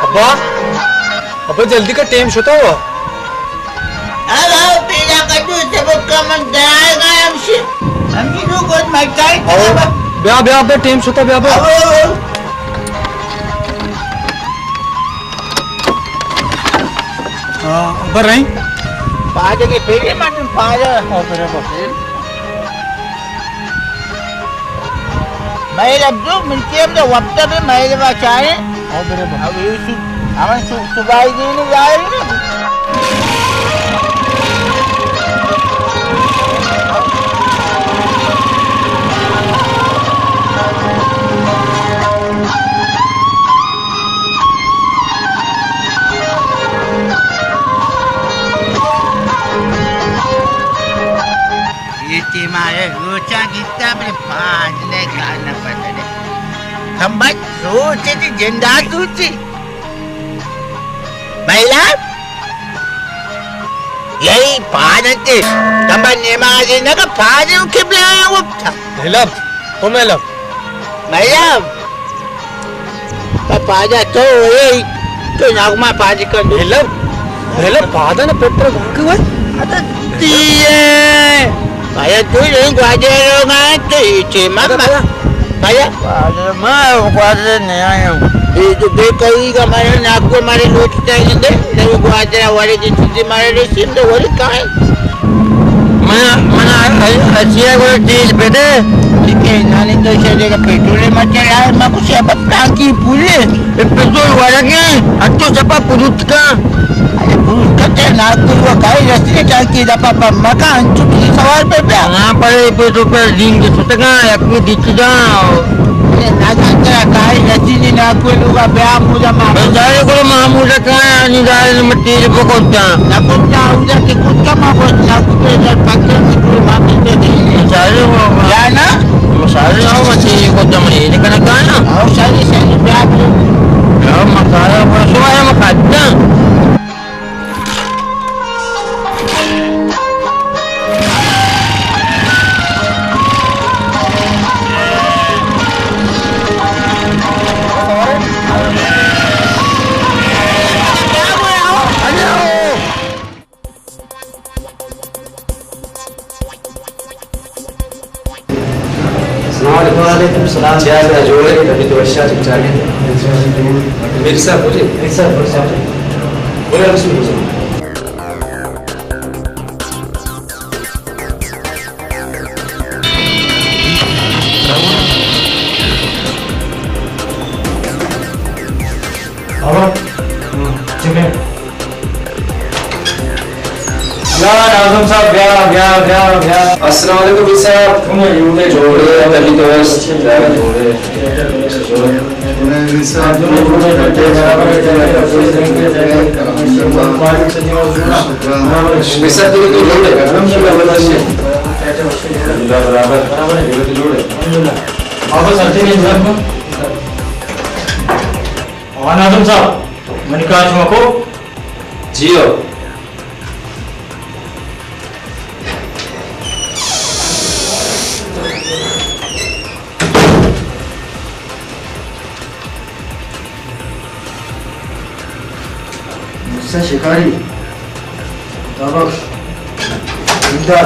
ابا، ابا جلدی کا، ٹیم شتا ہوا۔ آؤ، آؤ، پیدا کتو سبق کا من دائے گا ہمشی۔ ہمشی تو کچھ مچائی آؤ، بیا، بیا، بیا، ٹیم شتا، بیا، بیا۔ آؤ، آؤ، آؤ۔ ہاں، بر رہی۔ پاجے کے پیرے ماتن پاجا۔ آؤ، بر رہی۔ مئے لبزو من کہ ہم وپتا بے مئے لبا چارے۔ او برے با۔ او یوسف، ہمیں سو-، صبائی دین ظاہر ہے۔ یہ تے مارے روچا گیتا بلے پاج نے کار نہ پتنے۔ تم بچ روچے تے جندا توچی۔ مہلا، یہی پاج انتے، تم نماز نہ کا پاج کے بلا وقت۔ مہلا، او مہلا۔ مہلا۔ پہ پادا تو اے، تو نغمہ پاد کن۔ ہلو، ہلو، پادا نہ پتر گوکے وے۔ ادا دیے۔ پایا تو اے گواجے روگا تو اے چے ما۔ ادا پایا۔ پایا۔ پادا ما گواجے نہیں آیا ہوں۔ اے تو بے کوئی کا مارے ناکو مارے لوٹتا ہے دے، نہیں گواجے والے کی چھٹی مارے رسیم دے والے کائے۔ من، من ا-، ا-، اچیا گڑا ڈیل بدے۔ لیکن نانی تو شے جگہ پیٹرول مچے یار، ما کو شے بس ٹانکی پولے۔ اے پیٹرول ورگے، اتو چپا پروت کا۔ ارے پروت کتے نا کو کائی رستے ٹانکی دا پاپا مکان چکی سوار پہ پیا۔ ہاں، پر اے پیٹرول پر دین کے ستگا، یک میں دیتی دا۔ اے نازان ترا کائی رسینی نا کوئی لوگا بیا موجا ما۔ بس دارے کو محمود کا نی دارے مٹی بکوتا۔ نہ کتا اوجا کے کتا ما بس نہ کتے در پکڑ مٹی ما کتے دے۔ سارے وہ۔ یا نا؟ سارے وہ مٹی کو تم نے کنا کنا۔ او سارے سارے بیا۔ یا مکارا بس وہ ہے مکاتا۔ السلام علیکم۔ وعلیکم السلام۔ کیا حال ہے؟ جوڑ ہے؟ طبیعت وش ہے؟ ٹھیک ٹھاک ہے؟ میر صاحب بولے۔ میر صاحب، میر صاحب۔ بولے، بسم اللہ۔ بابا، چکے؟ یا ناظم صاحب، بیا، بیا، بیا، بیا۔ السلام علیکم میر صاحب۔ جوڑ ہے؟ طبیعت وش؟ جوڑ ہے؟ میر صاحب، تو جوڑ ہے؟ الحمدللہ، برابر۔ برابر ہے۔ جوڑ ہے؟ الحمدللہ۔ بابا، سر، تیرے انتظام کو۔ ہاں، ناظم صاحب، منی کار شما کو؟ جی ہو۔ مرسا شکاری، دابخش، دیدار،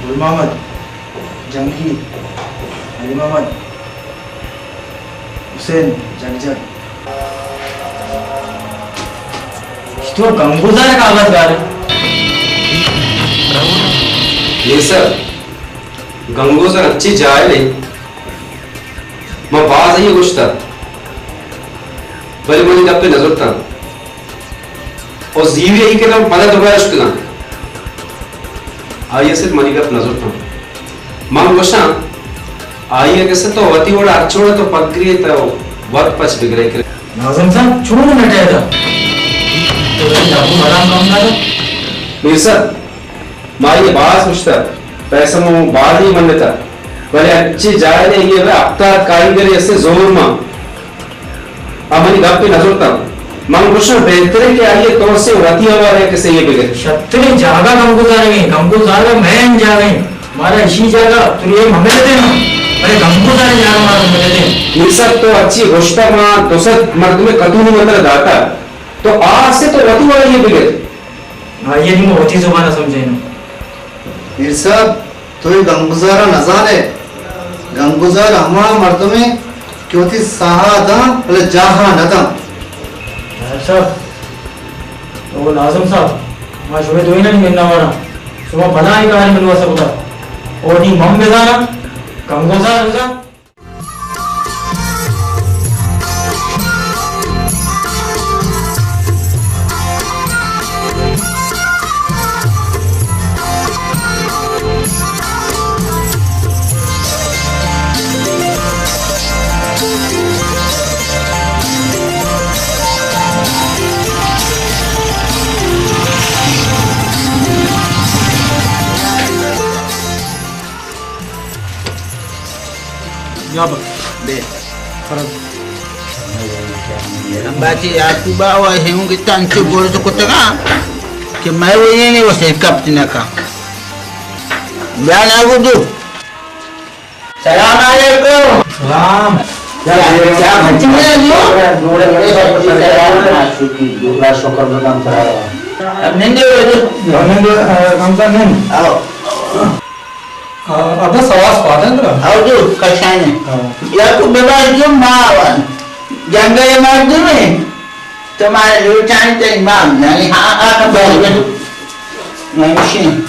گل محمد، جنگی، علی محمد، حسین، جگ جگ۔ تو گنگوزار کاغذ گار۔ یہ سر، گنگوزار اچھی جاہل ہے۔ ما باز یہ گوشتا، بلے منی گپے نہ زرتا۔ او زیوری ای کہ من پدا دوبارہ شتگاں۔ آئی ء صرف منی گپ نہ زرتاں۔ من گوشاں، آئی ء گسے تو وتی وڑ ء ہرچ وڑ ء تو پگرے تو وت پچ بگرے کرے۔ ناظم صاحب، چون نٹے دا؟ تو وتی جابو مدام کم نہ دا؟ میر صاحب، ما آئی ء باز گوشتہ، پیسہ مو باز ہی منتہ، بلے انچیں جاہلے، یہ ہفتاد کاریگرے اسے زور ما۔ آ منی گپ ء نہ زرتاں۔ من گوشاں بہترے کہ آئی ء تو سے وتی حوالہ ء کسے یہ بگر۔ شتریں جاگہ گنگوزارگیں، گنگوزارگ مین جاگہ ہیں۔ مارا اشی جاگہ تو یہ مملتے نا، ارے گنگوزار جاگہ مارا مملتے۔ میر صاحب تو اچھی گوشتا، ما دو سد مردم کتونی متر داتا، تو آ سے تو وتی والا یہ بگر۔ ہاں، یہ نہیں وتی زبان سمجھے نا۔ میر صاحب، تو اے گنگزاراں نہ زان ئے۔ گنگزار ہما مردمے کہ وتی ساہ ء داں، بلے جاہ ء نہ داں۔ ناظم صاحب، او ناظم صاحب، ما شمے دوئینانی منت واراں۔ شما بلاہیں کارے منی واستا کتا۔ او نی من بزاناں، گنگزار بزاں۔ یا با۔ بے۔ فرض۔ باتی یعقوب ء و ہیونگ تنچو برز کتگاں کہ مئے وینے وسے کپت نہ کن۔ بیا نہ گدو۔ سلام علیکم۔ سلام۔ کیا، کیا بچی ہے جو؟ اللہ شکر بدم سلام۔ اب نندے ہو جو؟ نندے، آ، ہم تو نند۔ آؤ۔ آ، ابا سواس پادن ترا؟ آؤ جو، کشانے۔ ہاں۔ یا کو ببا جو ما وان۔ جنگل مردم ہے۔ تو مارا لوٹانی تئی مام جانی، ہاں، ہاں، ہاں، بس، بس۔ میں مشین۔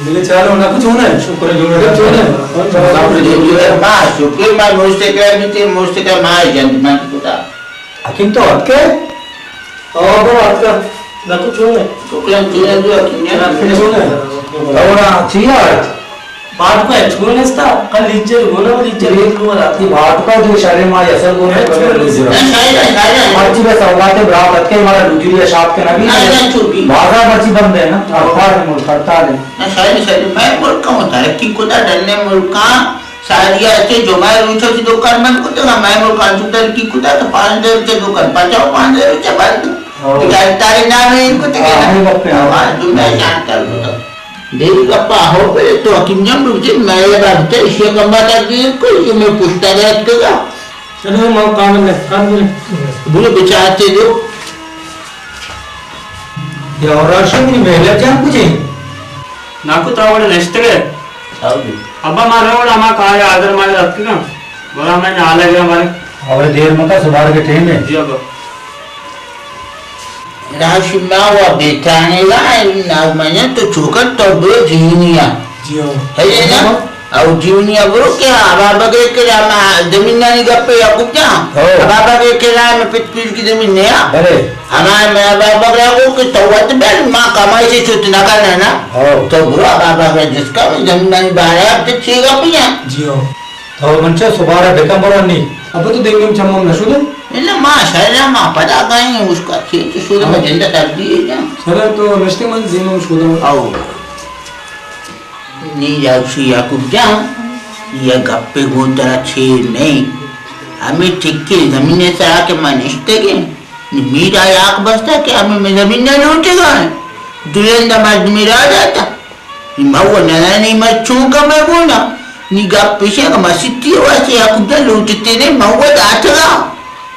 دل چالو نہ کچھ ہونا ہے، شکر جوڑ ہے، چون ہے؟ شکر جوڑ ہے، ما شکر، ما موسیقی بیتے، موسیقی ما جند من کتا۔ حکیم تو ہتکے؟ او، بڑا ہتکا۔ نہ کچھ ہونا ہے۔ شکر جوڑ ہے، جو حکیم ہے۔ نہ کچھ ہونا ہے۔ اور چیا؟ باٹکا ہچ گون نیستا، کل لیجر گونا، لیجر گون گون آتی۔ باٹکا دو شرے ما یسر گون ہے، ہچ گون نیستا۔ نہ، شاید ہے، شاید ہے۔ مرچی بس سوغات برات اتکے، مارا لوٹی لیا شاپ کے نبی۔ نہ، نہ، چوکی۔ بازار مرچی بند ہے نا، ہڑتال ہے، ملک ہڑتال ہے۔ نہ، شاید ہے، شاید ہے۔ میں ملک کا متعلق کی کتا ڈننے ملک کا ساریا سے جمعہ روچا سے دکان بند کتا، میں ملک کا جو ترقی کتا تو پانچ دیر سے دکان پچاؤ، پانچ دیر سے بند۔ ہاں۔ تارے نام ہے ان کو تکے نا۔ ہاں، ہاں، ہاں۔ ہاں، دنیا شانتال کتا۔ دیر گپا ہو پہ تو حکیم جان بوجھے، میں یہ بات تے ایشی کم بات آ گئی، کوئی یہ میں پوچھتا رہت کے گا۔ چلو، میں کان میں، کان میں۔ بولو، بچارتے دو۔ یا اور راشن نہیں، میں لگ جان کچھ ہے۔ ناکو، تو وڑے نشتگ ئے؟ ابا، ما رو وڑا، ما کار آدر ما رتکگاں۔ برا، میں نالا گیا مارے۔ اور دیر مکا، صبح کے ٹائم ہے۔ جی ابا۔ راش ما و بیتانے گا، نا من تو چوکن تو بے جیونیا۔ جی ہاں۔ ہے نا؟ او جیونیا برو کہ ابا بگے کہ ما زمینانی گپے یا کجا؟ ہو۔ ابا بگے کہ میں پت پیر کی زمین نیا۔ بلے۔ ہمائے میں ابا بگے کو کہ تو وت بل ما کمائی سے چوت نہ کرنا نا۔ ہو۔ تو برو ابا بگے جس کا زمینانی بارے اب تو چی گپیا؟ جی ہو۔ تو من چہ صبح را بکن برانی۔ ابا تو دنگم چمم نشودے؟ الا ما شاید ما پدا گئیں اس کا کھیت شودے، ما جندہ تر دیے جا۔ سر تو نشتے، من زیمم شودم۔ او۔ نی یاکشی یعقوب جان، یا گپے گون ترا چیر نہیں۔ ہمیں ٹھیکے زمین سرا کہ ما نشتگیں۔ نی میرا یاک بستا کہ ہمیں میں زمین نہ لوٹے گا۔ دلند مردمی را جاتا۔ نی ما و نزانیں مرد چون کمے گونا۔ نی گپ پیش اگاں مسیتی واسطے یا کجا لوٹتے نے، ما و داتگا۔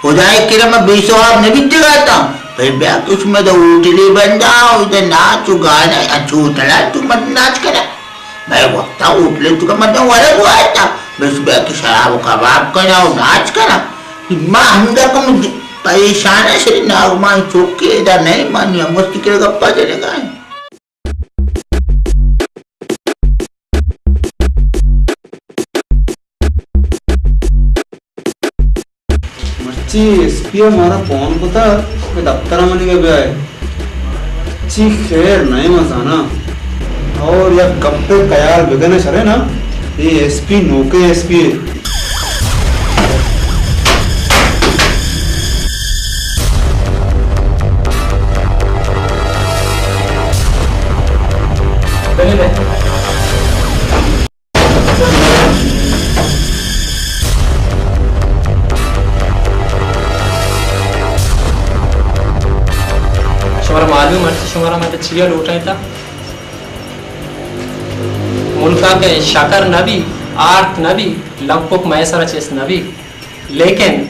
خدائے کرم بے ثواب نہ بیتگ اتاں۔ پر بیا کہ شما دا ہوٹلے بندا، او دا ناچ و گانا، انچو ہوٹلا تو مت ناچ کنا۔ میں وقتا ہوٹلے تو کا مت ورگ واتا۔ بس بیا کہ شراب و کباب کنا و ناچ کنا۔ ما ہمدا کم پریشان ہے، شری ناگمان چوکے دا نہیں، مانی ہم وقتی کرے گپا جنے گائیں۔ مرچی ایس پی ء مارا فون کتا کہ دفتر ء منی ء بیائے۔ چی خیر نہ ایں مزانا۔ اور یک گپے خیال بکنے شرے نا، اے ایس پی نوکے ایس پی۔ شمارا معلوم انت، شمارا ما چیا لوٹائیں تا؟ ملکا کہ شکر نہ بی، آرت نہ بی، لنکک مئے سرا چست نہ بی۔ لیکن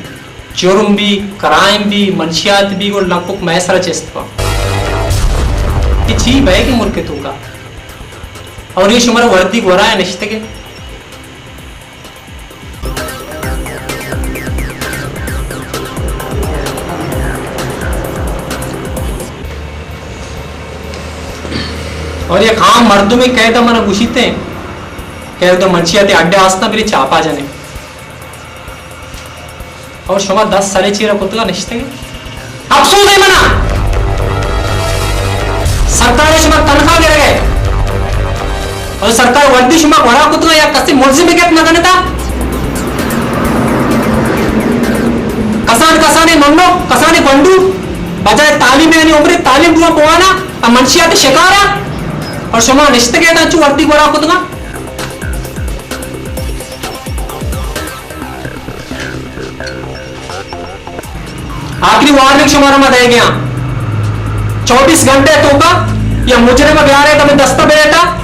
جرم بی، کرائم بی، منشیات بی، گڑا لنکک مئے سرا چست با۔ کہ چی بئے کہ ملک توکا؟ اور یہ شمارا وردی گورا نشتگے۔ اور یک عام مردمے قید ء من گوشیت ایں کہ اگاں منشیات اڈے آستاں برے چاپا جنے۔ اور شما دست سرے چیرا کتگا نشتگے۔ افسوس ہے منا۔ سرکار شما تنخواہ گرگے۔ اور سرکار وردی شما گورا کتگا یا کسی ملزم گپ نہ کنتا۔ کسان کسانے منو، کسانے گونڈو، بجائے تعلیم یعنی عمر تعلیم بوا بوانا، اب منشیات شکارا، اور شما نشتگے تا چو وردی گورا کتگا۔ آخری وارننگ شمارا ما دئیگے آں۔ چوبیس گھنٹے توکا یا مجرم بیارے تا دستا بریتا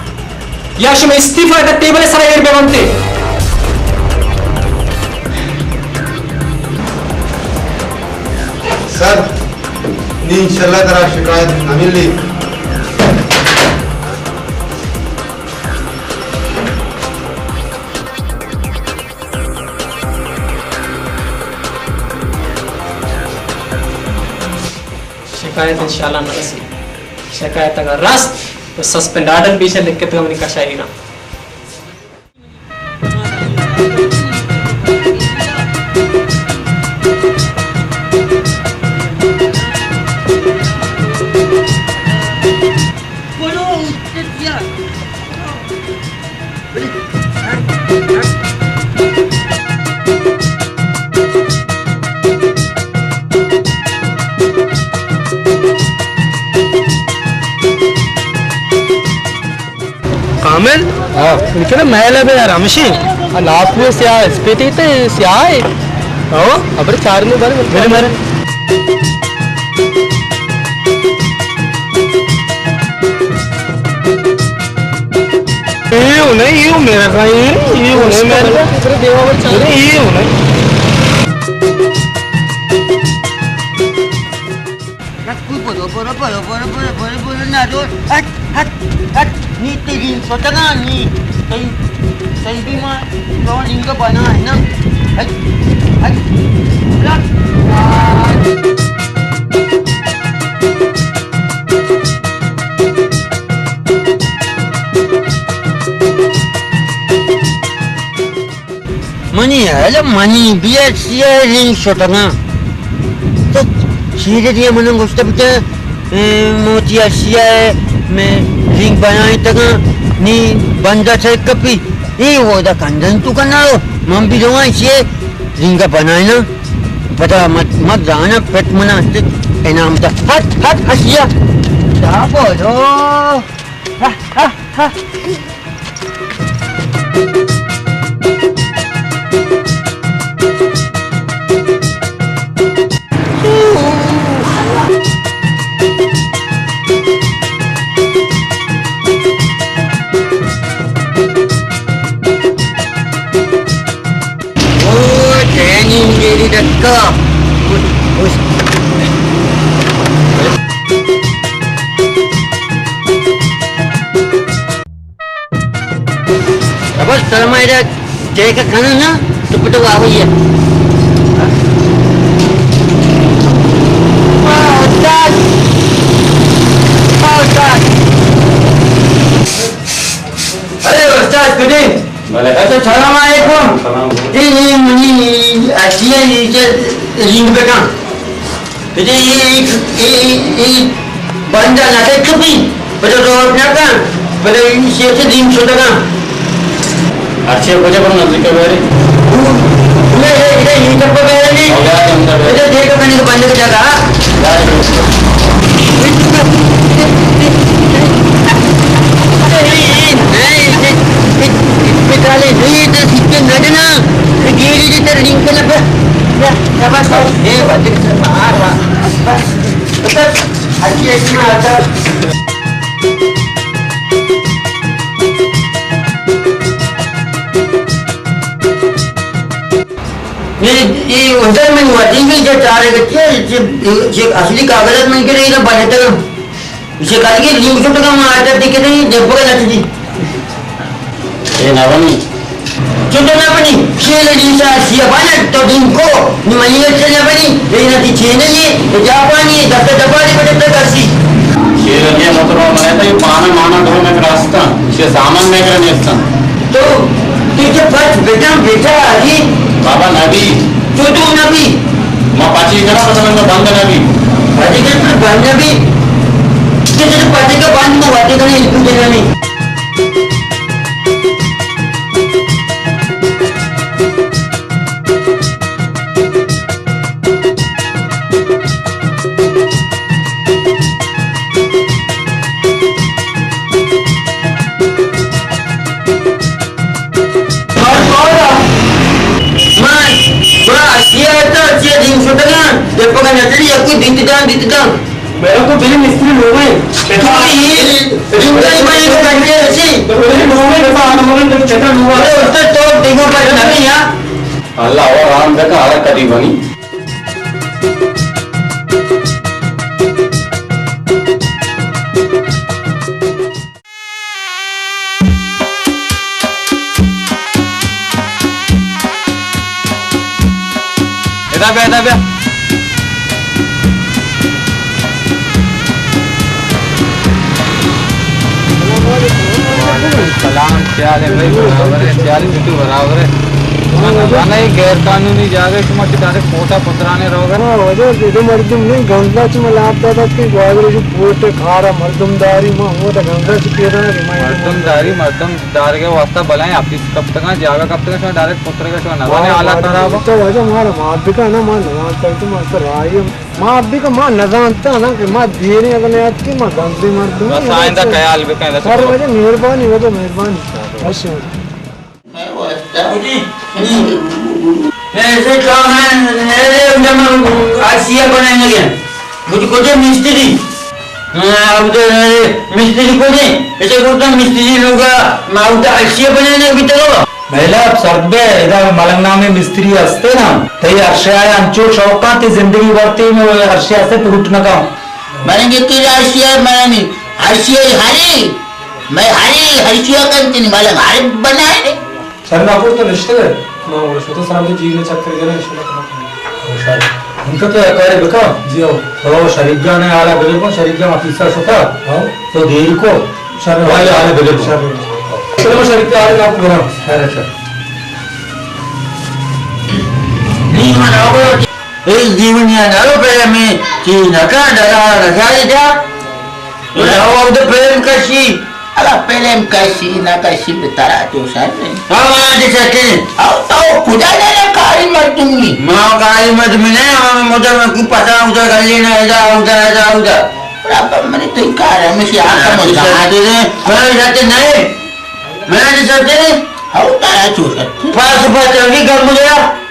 یا شما استعفی تا ٹیبل سرا ایر بے بنتے۔ سر، نی انشاءاللہ ترا شکایت نہ ملی۔ شکایت انشاءاللہ نہ رسی۔ شکایت اگر رست تو سسپینڈ آرڈر پیش لکھت منی کشا ایرا۔ کامل؟ ہاں۔ انکنا محل ہے بے یار، ہمشی۔ آ لاپ میں سیاہ، اسپیتی تے سیاہ ہے۔ ہاں۔ ابر چار میں بارے بلے مارے۔ ایو نہیں، ایو میرا کا، ایو، ایو نہیں میرا کا۔ نہیں، ایو نہیں۔ برو، برو، برو، نہ رو۔ ہٹ، ہٹ، ہٹ۔ نی تئی رنگ شتگاں، نی۔ تئی، تئی بھی ما رو رنگ بنائیناں۔ ہٹ، ہٹ۔ منی ہیل، منی بی ایس سی ء رنگ شتگاں۔ تو چیرے دیا من گوشت بوتہ، اے، موتی ارشی ء میں رنگ بنائیں تگاں، نی بندہ سر کپی۔ اے ودا کندن تو کنا، من بھی رواں چیے رنگ بنائینا۔ پدا مت، مت زانا پت منا انعام دا۔ ہٹ، ہٹ، اشیا۔ دا بولو۔ ہا، ہا، ہا۔ او، ٹریننگ میری دکا۔ ابا، سلام علیکم۔ چیک کنن نا، تو پتو آوئی ہے۔ استاد! استاد! ارے استاد، کدی؟ بلے۔ اچھا، سلام علیکم۔ سلام۔ اے، اے، منی، اچھی ہے، یہ رنگ بکن۔ پدا اے، اے، اے، اے بند ء نہ کپی، پدا روڈ نہ کن، پدا ایشی ء چہ دیم شتگاں۔ ہرچی ء کجا پر نزدیک ء بیرے؟ اے، اے، اے، اے ٹپ ء بیرے نی۔ او، یا، اندر بیرے۔ پدا دیکھ کنی کہ بند جگہ۔ یا، یا۔ اے، اے، اے، اے، اے، اے، پتالے، اے، اے، سکے نہ جنا۔ اے، گیڑی دی تر رنگ کلب۔ یا، یا، بس، بس۔ اے، بس، بس۔ اے، اے، ادھر من وتی بھی جو چارے گچے، جو، جو اصلی کاغذات من کے رہی نا بنے تک۔ اسے کہا کہ لنگ چھوٹا ما آٹا دکھے نہیں، جب بگا نہ دی۔ اے نہ بنی۔ چوٹو نہ بنی، شیر علی شاہ سیا بنا تو دن کو، نی منی سے نہ بنی، اے نہ دی چین ہے، اے جاپانی، دس دفعہ نہیں بٹے تک اسی۔ شیر علی مطلب میں تو یہ پانا مانا دو میں راستہ، یہ سامان میں کر نیستا۔ تو، تو جو پچ بیٹا، بیٹا علی۔ بابا نبی۔ چوٹو نبی۔ ما پچی کرا پتہ نہ بند نبی۔ پچی کرا بند نبی۔ کہ جب پچی کا بند ما واتے کرنے، اس کو دینا نہیں۔ من، گڑا اشیا تا چیا دیم شتگان، دپگا نتری یکو دیت دان، دیت دان۔ میرا تو بلی مستری لوگ ہے۔ تو یہ، تو یہ میں ایک گھنٹے ایسی۔ تو بلی لوگ ہے، تو آنا مگن تو چکر لوگ ہے۔ ارے اس سے تو دیکھو پر نہیں ہے۔ اللہ اور رام دکا ہر کدی بنی۔ ادا بیا، ادا بیا۔ سلام، کیا حال ہے بھائی؟ برابر ہے، کیا حال ہے؟ بالکل برابر ہے۔ نہ، نہ، نہ، یہ غیر قانونی جاگہ ہے، شما کہ ڈائریکٹ کوٹا پترانے رہو گے۔ ہاں، وجہ دو مردم نہیں، گنزا چ ملاپ دادا کہ گوادر جو کوٹ کھارا مردم داری، ما وہ تو گنزا چ پیدا ہے، ما مردم داری، مردم دار کے واسطہ بلائیں آفس کب تک جاگہ کب تک شما ڈائریکٹ پتر کے شما نہ جانے، حالات خراب ہے۔ تو وجہ ہمارا معاف بکا نا، ما نہ جانتا تو ما سر آئی ہم۔ ما ابھی کا ما نہ جانتا نا کہ ما دیریں اگر نہیں آتی کہ ما گندے مردم۔ بس آئندہ خیال بکن، ایسا سر کرو۔ وجہ مہربانی، وجہ مہربانی۔ اچھا۔ ایسے کام ہے، میرے اندر میں آسیا بنانے گیا۔ مجھے کچھ مستری۔ ہاں، اب تو مستری کو نہیں، ایسے کرتا مستری لوگا، ما اٹھا آسیا بنانے بھی تو۔ مہلب سرد بے، ادا ملنگ نامیں مستری ہستے نا، تئی ارشیا انچو شوقاں تئی زندگی ورتی میں ارشیا سے پروٹ نہ کم۔ ملنگ تی راشی ہے، ملنگ ہرشی ہے، ہری۔ میں ہری، ہرشی ہے کنتنی، ملنگ ہر بنائے۔ سر، ناکو تو نشتگ ئے؟ ما وڑ شتو سلام تو جیب میں چکر دینا، انشاءاللہ کنا۔ او سر، ہم تو تو کارے بکا؟ جی ہو۔ تو شریف جان ہے، حالا بلے کو، شریف جان آفیسر شتا؟ ہاں۔ تو دیر کو؟ شر۔ بھائی، حالا بلے کو۔ شر۔ چلو، شریف جان، حالا آپ کو گرام۔ شر، شر۔ نہیں، من آؤ۔ اے جیونی ءَ نرو پہ ہمے چی نکا ڈگار نشاری جا۔ او جاؤ اب تو پلم کشی۔ اگا پلم کشی نہ کشی بہ ترا چو شر نہیں۔ ہاں، منا چی شر نہیں۔ او تو کجا جانا کاری مردمی؟ ما کاری مردمی نہیں، ہمیں مجھے میں کو پتا ادا گلی نہ ادا، ادا، ادا، ادا۔ رب منی تئی کار ہمیشی آتا مجھے۔ منا شر نہیں۔ منا چی شر نہیں۔ ہو ترا چو شر۔ پاس پاس چلگی گھر مجھے۔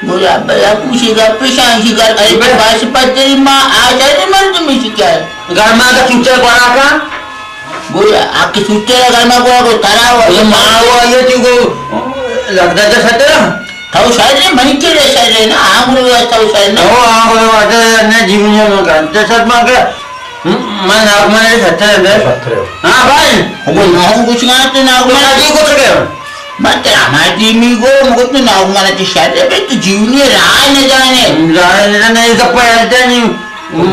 گویا بیا پوشی گا پیشان شی گھر، اے بے۔ پاس پاس تیری ماں آ شر نہیں مردمی شکایت۔ گرما کا چوچا گورا کا؟ گویا، آ کہ سوچے گرما گورا کو ترا ہوا۔ یہ ماں ہوا، یہ تو کو لگتا جا سٹرا۔ تو شر ہے، منی کے لے شر ہے نا، آنگلو ہے تو شر نا۔ او آنگلو ہے، نے جیونی میں گنتے سٹ مانگا۔ ہم، من ناگمانے سٹرا ہے۔ سٹرا ہے۔ ہاں بھائی۔ وہ نہ ہو کچھ نہ تو ناگمانے۔ نہ جی کچھ گیا۔ من ترا ہماری ٹیم ہی گو، مگو تو ناگمانے تی شر ہے، بھائی تو جیونی راہ نہ جانے۔ راہ نہ جانے، یہ سب پر ہلتے نہیں۔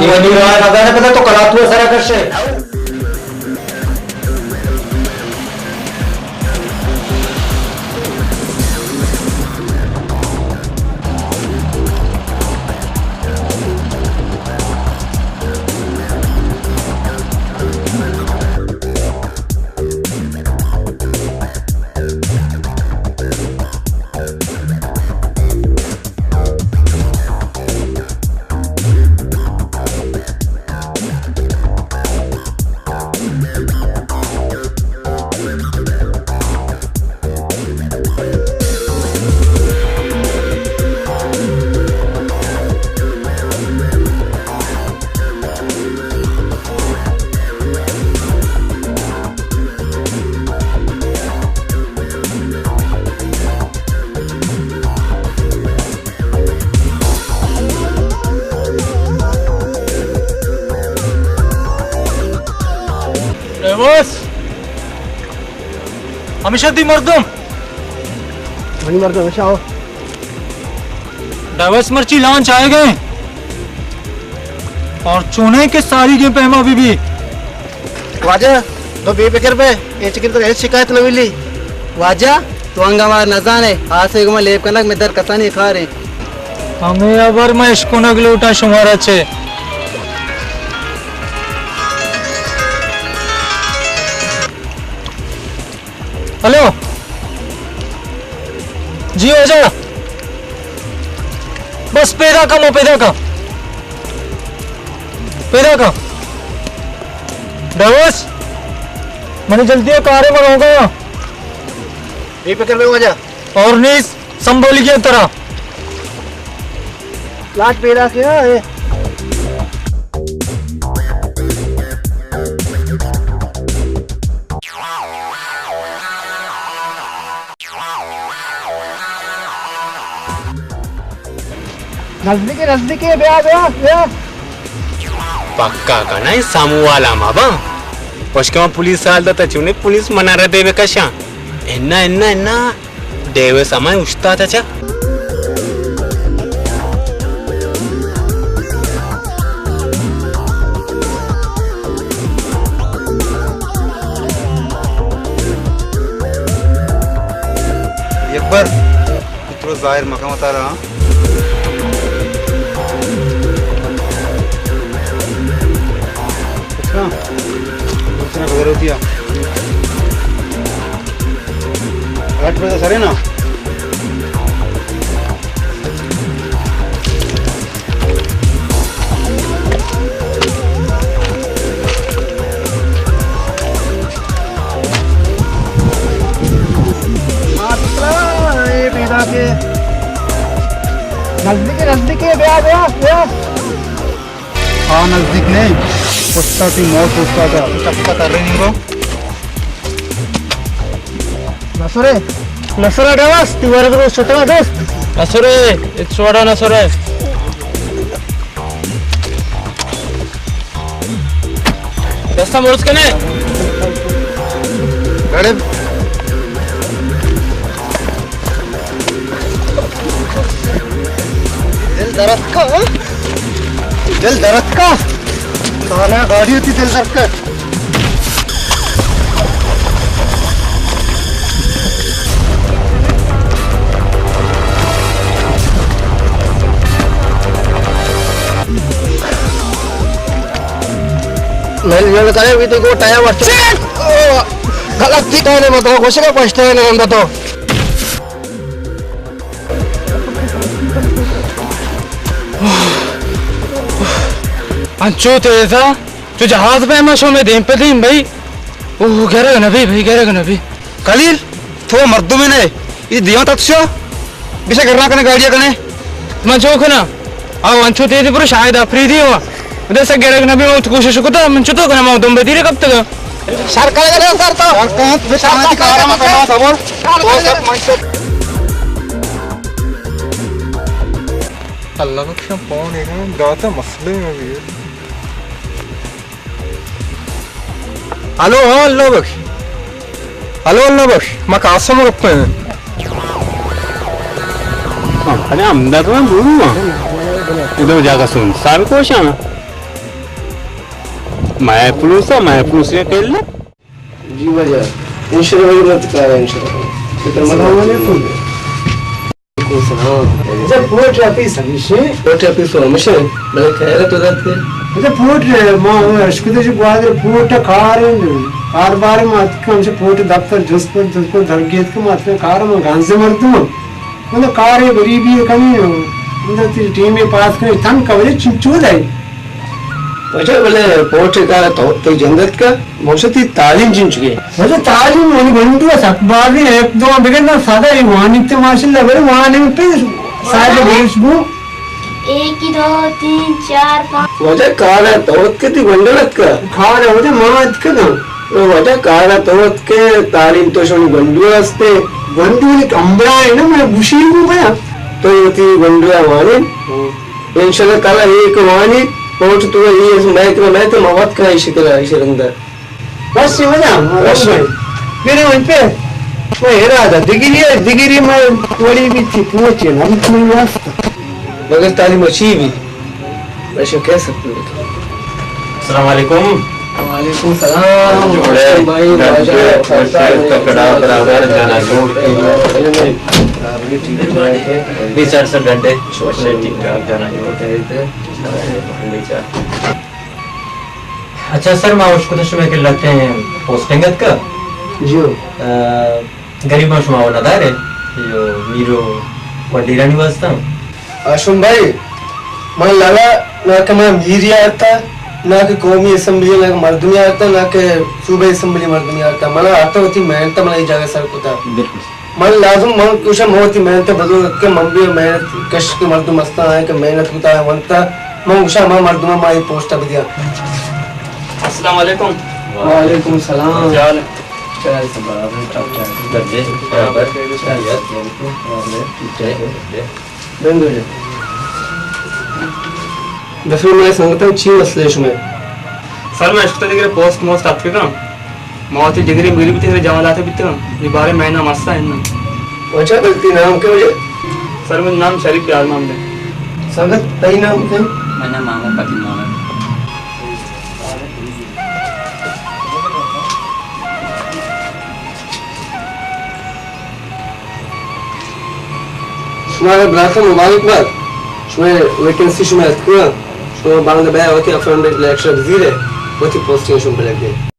جیونی راہ نہ جانے، پتہ تو کلا تو سرا کرشے۔ ڈیوس، ہمیشہ دی مردم۔ منی مردم ہمیشہ ہو۔ ڈیوس مرچی لانچ آئے گئے اور چونے کے ساری گیم پیما بی بی۔ واجہ، تو بے فکر بے، اے چکر تو ہیچ شکایت نہ ملی۔ واجہ، تو انگا مار نزانے، آسے گما لیب کنگ میں در کسانی کاریں۔ ہمے ہبر من اشکنگ لوٹاں شمارا چے۔ ہلو۔ جی واجہ۔ بس پیدا کم، پیدا کم۔ پیدا کم۔ ڈیوس۔ منی جلدی کارے من ہوگا۔ بے فکر بے واجہ۔ اور نیز سنبھالی گیا ترا۔ لاٹ پیدا کیا ہے۔ نزدیک، نزدیک، بیا، بیا، بیا۔ پکا کنا اے سمو والا ما با۔ پشکا پولیس حال داتا چونے پولیس منا ردے بکشاں۔ انا، انا، انا۔ ڈیوس ہمائیں اشتاتا چا۔ اکبر، اترو ظاہر مکان وتارا، ہاں؟ اچھا، دوسرا بغیر ہوتی ہے۔ آٹھ بجے سرے نا۔ نزدیک، نزدیک، بیا، بیا، بیا۔ آ نزدیک نہیں، استاد کی موت استاد ہے۔ چپا کر رہے نہیں کو۔ نسرے، نسرے ڈواس، تیوارے تو چھوٹا دوست۔ نسرے، ات سوڑا نسرے۔ دستا مرز کنے۔ گڑے۔ دل درد کا، ہاں؟ دل درد کا۔ کانا گاڑی ہوتی دل درد کا۔ مل جل کرے بھی تو کو ٹائم اچھا۔ غلط تھی کہنے مت ہو، گوشے کا پچھتے ہیں نہ تو۔ انچو تیزا، چو جہاز پہ ما شو میں دیم پہ دیم بھائی۔ اوہ، گرگ نبی بھائی، گرگ نبی۔ خلیل، تو مردمے نہ ئے، اے دیوان تتشا، بشا گرنا کنے گاڑیا کنے۔ من چو کنا؟ آ انچو تیزی پرو شاید آفریدی ہوا۔ دے سا گرگ نبی، من تو کوشش کتا، من چو تو کنا، ما دم بدیرے کب تک؟ سر کرے گا سر تو۔ سر کہاں؟ سر کہاں؟ کارا مت کرنا، صبر۔ تو سب من چو۔ اللہ بخشا پاؤں ایک داتا مسئلے میں بھی ہے۔ ہلو، ہاں، اللہ بخش۔ ہلو، اللہ بخش، ما قاسم گپ ءَ۔ ہاں، ارے ہمدرد، من برو ہاں۔ ادو جاگہ سن، سر کوشاں۔ میں پلوسا، میں پلوس کے کہلا۔ جی واجہ، انشاءاللہ واجہ، مت کار انشاءاللہ۔ فکر مت۔ السلام علیکم۔ وعلیکم السلام۔ اچھا، پورٹ آفیس ہمیشہ؟ پورٹ آفیس تو ہمیشہ، بلے خیر ہے تو ذات کے۔ اچھا، پورٹ، ما اشکتے جو گوادر پورٹ کار ہے، کار بار ما اتکا ہمیشہ پورٹ دفتر جست پر، جست پر درگیت کے ما اتکا کار، ما گانزے مردم۔ مطلب کار ہے، غریبی ہے، کمی ہے۔ مطلب تی ٹیم پاس کرے، تن کورے چنچو دے۔ واجہ بلے پورٹ ءِ کار ءَ تو تئی جند اتکا، موستی تعلیم چنچکے؟ واجہ تعلیم منی گونڈو ءَ سک بازیں، ایک دو بگر نہ سادہ اے وانیت ماشاءاللہ، بلے وانینگ پہ صاحب گوش گو۔ ایک، دو، تین، چار، پانچ۔ واجہ کار ءَ تو اتکے، تئی گونڈو اتکا؟ کار ءَ واجہ ما اتکگاں۔ او واجہ کار ءَ تو اتکے، تعلیم تو شونی گونڈو ءَ استے۔ گونڈو نی کمبرا ہے نا، میں گوشی گو بیا۔ تو وتی گونڈو ءَ وانین۔ انشاءاللہ تعالی اے کہ وانی، پورٹ تو اے مئے کرا مئے تو ما وت کرا ایشی کرا ایشی رندا۔ بس یہ وجہ، بس۔ میرے من پہ، میں ارادہ، دگری ہے، دگری میں وڑی بھی تھی پہنچے نا، ابھی تمہیں واسطہ۔ مگر تعلیم اچھی بھی، میں شو کہہ سکتا ہوں۔ السلام علیکم۔ وعلیکم السلام۔ جوڑے، بھائی، ڈاکٹر، واجہ، ڈاکٹر، تکڑا، برابر، جانا جوڑ۔ بھی سر سر ڈنڈے، شوشے، ٹھیک ٹھاک، جانا جوڑ۔ اچھا سر، ما اشکتہ شمئے کہ لہتیں پوسٹنگ اتکا۔ جی۔ آ، غریباں شما و ندارے، جو میرو و ڈیرانی واسطہ۔ ہاشم بھائی، من لگا نہ کہ من میری آرتا، نہ کہ قومی اسمبلی، نہ کہ مردمی آرتا، نہ کہ صوبہ اسمبلی مردمی آرتا۔ من آرتا وتی محنت، من اے جاگہ سر کتا۔ بالکل۔ من لازم، من گوشاں من وتی محنت ءَ بزور کہ من بھی محنت کش کہ مردم ہستاں، آئیں کہ محنت کتا ہے ونتا، من گوشاں ہما مردم ما اے پوسٹ ءَ بدیاں۔ السلام علیکم۔ وعلیکم السلام۔ کیا حال ہے؟ کیا حال ہے؟ برابر، ٹھیک ٹھاک۔ گڈے، برابر۔ خیریت؟ بندو جان۔ دفعہ میں سنگتاں چی مسئلہ شمئے؟ سر، من اشکتہ دگہ پوسٹ موسٹ اتکگاں۔ ما وتی ڈگری مگری بیتگ، جوان داتا بیتگاں۔ اے بارے مئے نام ہستا اناں۔ واجہ بلے تئی نام کئے واجہ؟ سر، منی نام شریف یار محمد ہے۔ سنگت، تئی نام کئے؟ منی نام محمد، پتی محمد۔ شمارا براتاں مبارک بات۔ شمئے ویکنسی شمئے اتکگاں۔ شما باندا بیا وتی افرنڈ لیٹر بزیرے، وتی پوسٹنگ شما بلگے۔